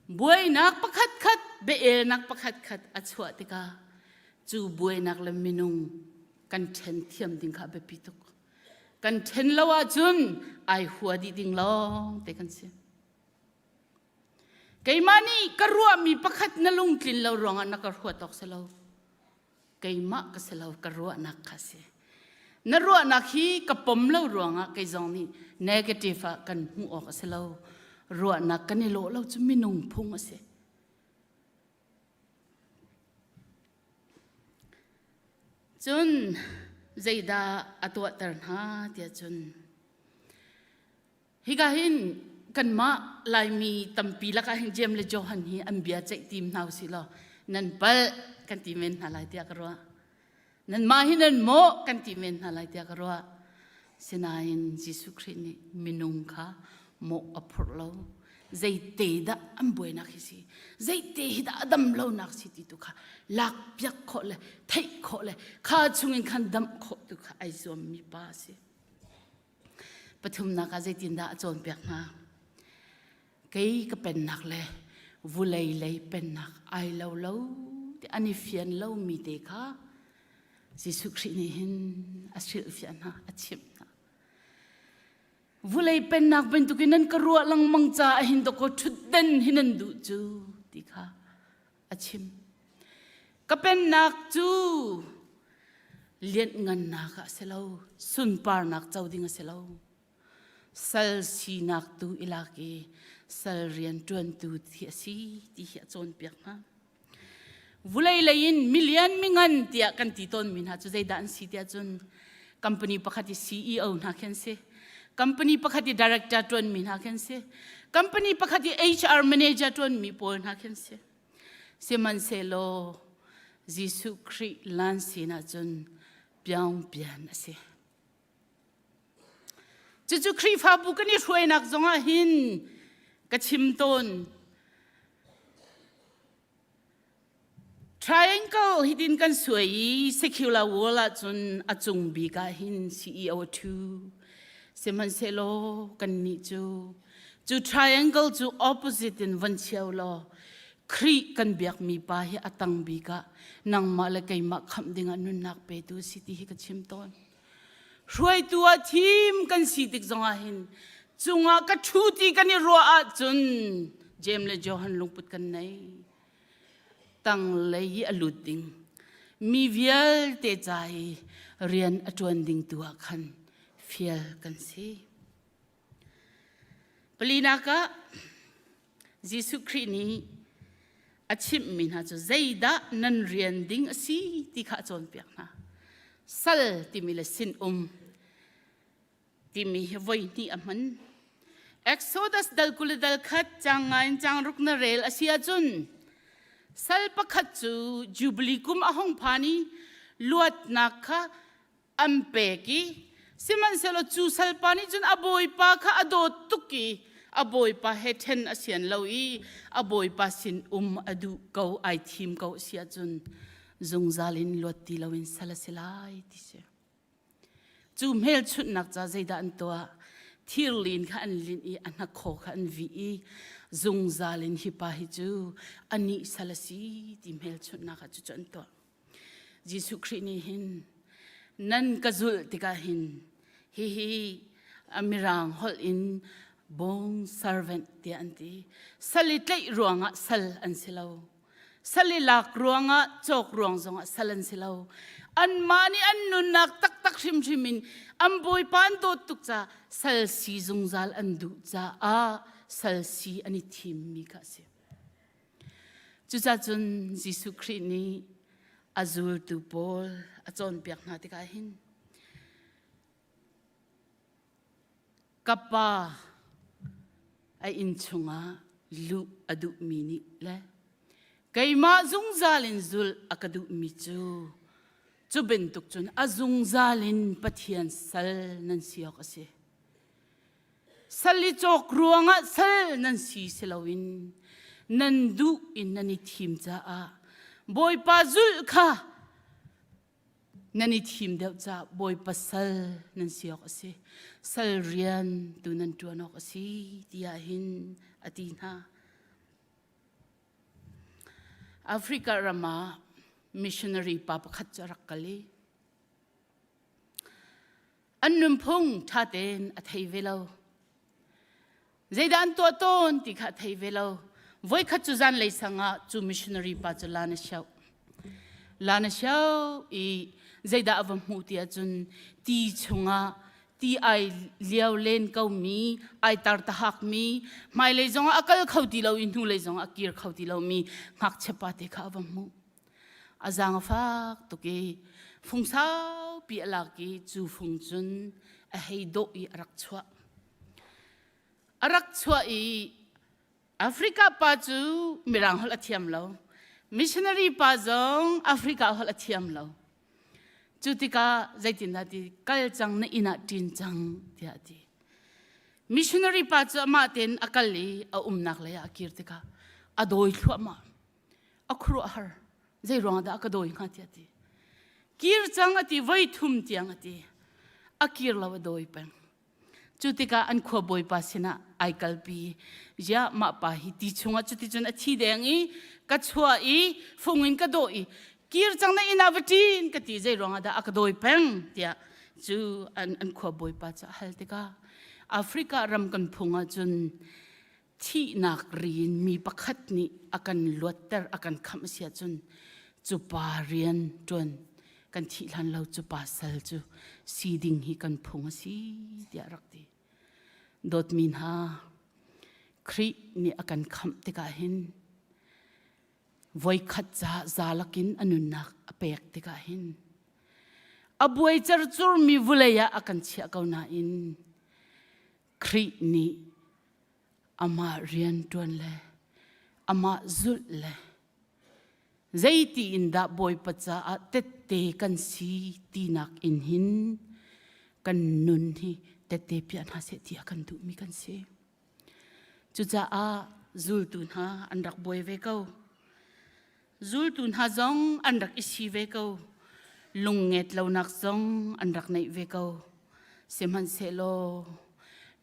buainak pakhat khat, biaelnak pakhat khat a chuah tikah cu buainak le minung kan ṭhen thiam ding kha a biapi tuk. Kan ṭhen lo ahcun ai hua dih ding lawng te kan si. Keimah nih ka ruahmi pakhat na lungtlin lo ruangah na ka ruat awk si lo. Keimah ka si lo, ka ruahnak kha si. Na ruahnak hi ka pom lo ruangah kei zong nih negative ah kan hmuh awk a si lo. Ruahnak kan i lawh lo cu minung phung a si. Cun zeidah a tuahter hna tiah cun hika hin kanmah Laimi tampi lakah hin Jeim le Johan hi an bia ceih tim hna usih law nan palh kan ti men hna lai tiah ka ruah. Nanmah hi nan mawh kan ti men hna lai tiah ka ruah. Sinain Jesuh Khrih nih minung kha mawh a phurh lo. Zeite dah an buainak hi si, zeite hi dah a dam lonak si ti tu kha lak piak khawh le theih khawh le kha chungin khan damh khawh tu kha ai zuammi pa a si. Pathumnak ah zeitindah a cawnpiak hna? Kei ka pennak le vulei lei pennak ai lo lo ti an i fian lomi te kha Jesuh Khrih nih hin a hrilhfiah hna, a chimh hna. Vulei pennak bantukin nan ka ruah lengmang caah hin dawkaw ṭhutden hi nan duh cu ti kha a chim. Ka pennak cu lianhngannak ah a si lo, sunparnak co ding a si lo. Sal sinak tu i lak i sal rian ṭuantu thi a si ti hi a cawnpiak hna. Vulei lei in milian mingan tiah kan ti tawnmi hna cu zeidah an si tiah cun company pakhat i CEO hna khi an si. Company pakhat i director ṭuanmi hna khi an si. Company pakhat i HR manager ṭuanmi pawl hna khi an si. Sihmanhsehlaw Jesuh Khrih lan sin ahcun piangpian a si. Cucu Khrihfabu kan i hruainak zongah hin ka chim tawn. Triangle hitin kan suai i secular world ahcun a cung bik ah hin CEO a ṭhu. Sihmanhsehlaw kannih cu cu triangle cu opposite in von cheu law Khrih kan biakmi pa hi a tang bik ah nangmah le keimah khamh dingah nunnak petu a si ti hi ka chim tawn. Hruaitu ah thim kan si tik zongah hin cungah ka ṭhu ti kan i ruah ahcun Jeim le Johan lungput kan nei. Tanglei i a lut ding mi vialte ca i rian a ṭuan ding tu ah khan fial kan si. Palinak ah Jesuh Khrih nih a chimhmi hna cu zeidah nan rian ding a si ti kha a cawnpiak hna. Sal timi le sinum timi hi voi hnih a hman. Exodus dal 20 le dal khat cang nga in cang ruk na rel a si ahcun sal pakhat cu Jubilee kum a hung phan i luatnak kha an pek i sihmanhsehlaw cu salpa nih cun a bawipa kha a dawt tuk i a bawipa he ṭhen a sian lo i a bawipa sin um a duh ko ai thim ko a si ahcun zungzal in luat ti loin sal a si lai ti si. Cu hmelchunhnak ca zeidah an tuah? Thirlin kha an linh i a hnakhaw kha an vih i zungzal in hi pa hi cu anih sal a si ti hmelchunhnak ah cucu an tuah. Jesuh Khrih nih hin nan ka zulh tikah hin hihi a mirang holh in bond servant tiah an ti. Sal i tlaih ruangah sal an si lo. Sal i lak ruangah cawk ruang zongah sal an si lo. Anmah nih an nunnak taktak hrimhrim in an bawipa an dawt tuk caah sal si zungzal an duh caah sal si an i thimmi kha a si. Cucacun Jesuh Khrih nih A zultu pawl a cawnpiak hna tikah hin ka pa a inn chungah luh a duhmi nih le keimah zungzal in zulh a ka duhmi cu cu bantuk cun a zungzal in Pathian sal nan si awk a si. Sal i cawk ruangah sal nan si si loin nan duh in nan i thim caah Bawipa zulh kha nan i thim deuh caah Bawipa sal nan si awk a si. Sal rian tu nan ṭuan awk a si tiah hin a ti hna. Africa ram ah missionary pa pakhat cu a rak kal i An nunphung ṭha tein a thei ve lo. Zeidah an tuah tawn ti kha a thei ve lo. Voikhat cu zanlei sang ah cu missionary pa cu lan a sioh. Lan a sioh i zeidah a va hmuh ti ahcun ti chungah ti ai lio len komi, ai tar tahakmi, hmailei zongah a kal kho ti lo i hnulei zongah a kir kho ti lomi ngakchia pa te kha a va hmuh. A zaang a fak tuk i fung saupi a lak i cu fung cun a hei dawh i a rak chuah. A rak chuah i Africa pa cu Mirang holh a thiam lo. Missionary pa zong Africa holh a thiam lo. Cu tikah zeitindah ti kal cang na inn ah ṭin cang tiah a ti. Missionary pa cu amah tein a kal i a umnak lei ah a kir tikah a dawi thluahmah. A khuaruahhar. Zei ruangah dah a ka dawi hnga tiah a ti. Kir cang a ti voi thum tiang a ti. A kir lo a dawi peng. Cu tikah an khua bawipa sinah ai kalpi. Ziah mah pa hi ti chungah cuticun a thi deng i ka chuah i fung in ka dawh i kir cang na inn ah va ṭin ka ti zei ruangah dah a ka dawi peng tiah cu an, an khua bawipa cu a hal tikah Africa ram kan phung ahcun thihnak ri in mi pakhat nih a kan luatter a kan khamh a si ahcun cu pa rian ṭuan kan thih hlan lo cu pa sal cu si ding hi kan phung a si tiah rak ti dawtmi hna Khrih nih a kan khamh tikah hin voikhat ca zalakin a nunnak a pek tikah hin a buai cercurmi vulei ah a kan chiah ko nain Khrih nih amah rian ṭuan le amah zulh le zeiti in dah Bawipa caah tette kan si tinak in hin kan nun hi tette piah hna seh ti a kan duhmi kan si. Cucaah zultu hna an rak buai ve ko. Zultu hna zong an rak i si ve ko. Lungnget lonak zong an rak neih ve ko. Sihmanhsehlaw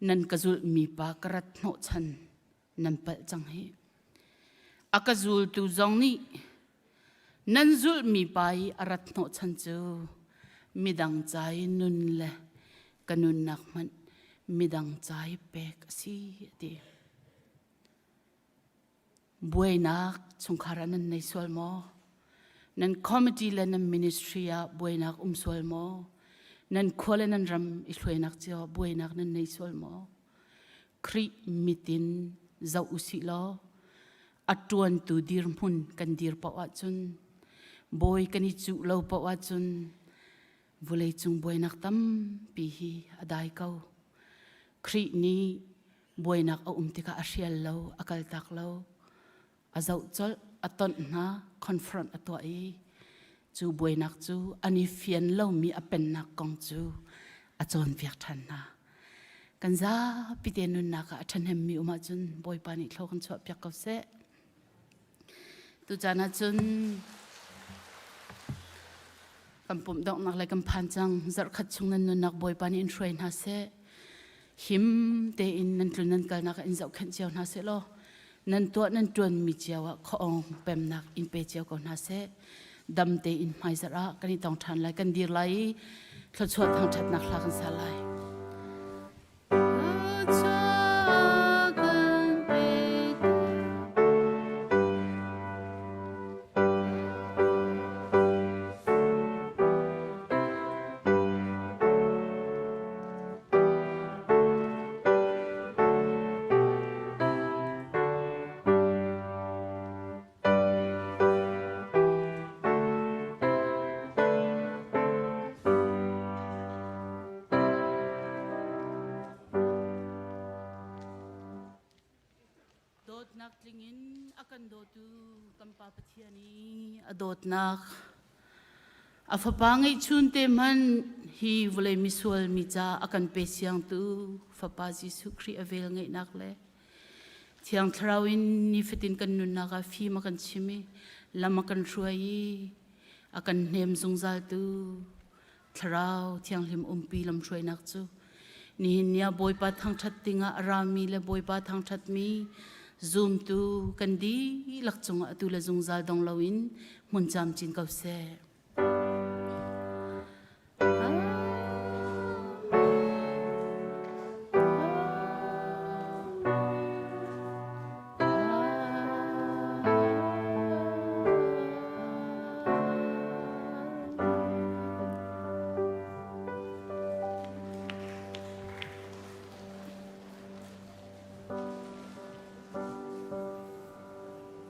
nan ka zulhmi pa ka rat hnawhchan nan palh cang hih. A ka zultu zong nih nan zulhmi pa i a rat hnawhchan cu midang ca i nun le ka nunnak hmanh midang ca i pek a si a ti. Buainak chungkhar ah nan nei sual maw? Nan committee le nan ministry ah buainak um sual maw? Nan khua le nan ram i hruainak cio ah buainak nan nei sual maw? Khrih mit in zoh usih law a ṭuantu dirhmun kan dir paoh ahcun bawi kan i cuh lo paoh ahcun vawleicung buainak tampi hi a dai ko. Khrih nih buainak a um tikah a hrial lo, a kaltak lo, a zoh colh, a tonh hna, confront a tuah i cu buainak cu an i fian lomi a pennak kong cu a cawnpiak ṭhan hna. Kan zapi te nunnak ah a ṭhahnemmi um ahcun Bawipa nih thlaw kan chuahpiak ko seh. Tucaan ahcun kan pumh donghnak le kan phan cang. Zarhkhat chung nan nunnak Bawipa nih in hruai hna seh. Him tein nan tlun nan kalnak ah in zohkhenh cio hna seh law nan tuah nan ṭuanmi cio ah khuaawng pemnak in pe cio ko hna seh. Dam tein hmaizarh ah kan i tong ṭhan lai, kan dir lai i thluachuah thangṭhatnak hla kan sa lai. Dawtnak tlingin a kan dawtu kan Pa Pathian i a dawtnak a fapa ngeihchun te hmanh hi vawlei misual mi ca a kan pe siangtu Fapa Jesuh Khrih a vel ngeihnak le Thiang Thlarau in nifatin kan nunnak ah fim a kan chim i lam a kan hruai i a kan hnem zungzaltu Thlarau Thianghlim umpi lamhruainak cu nihin ni ah Bawipa thangṭhat dingah a rami le Bawipa thangṭhatmi zumtu kan dihlak cungah atu le zungzal dong loin hmun camcin ko seh.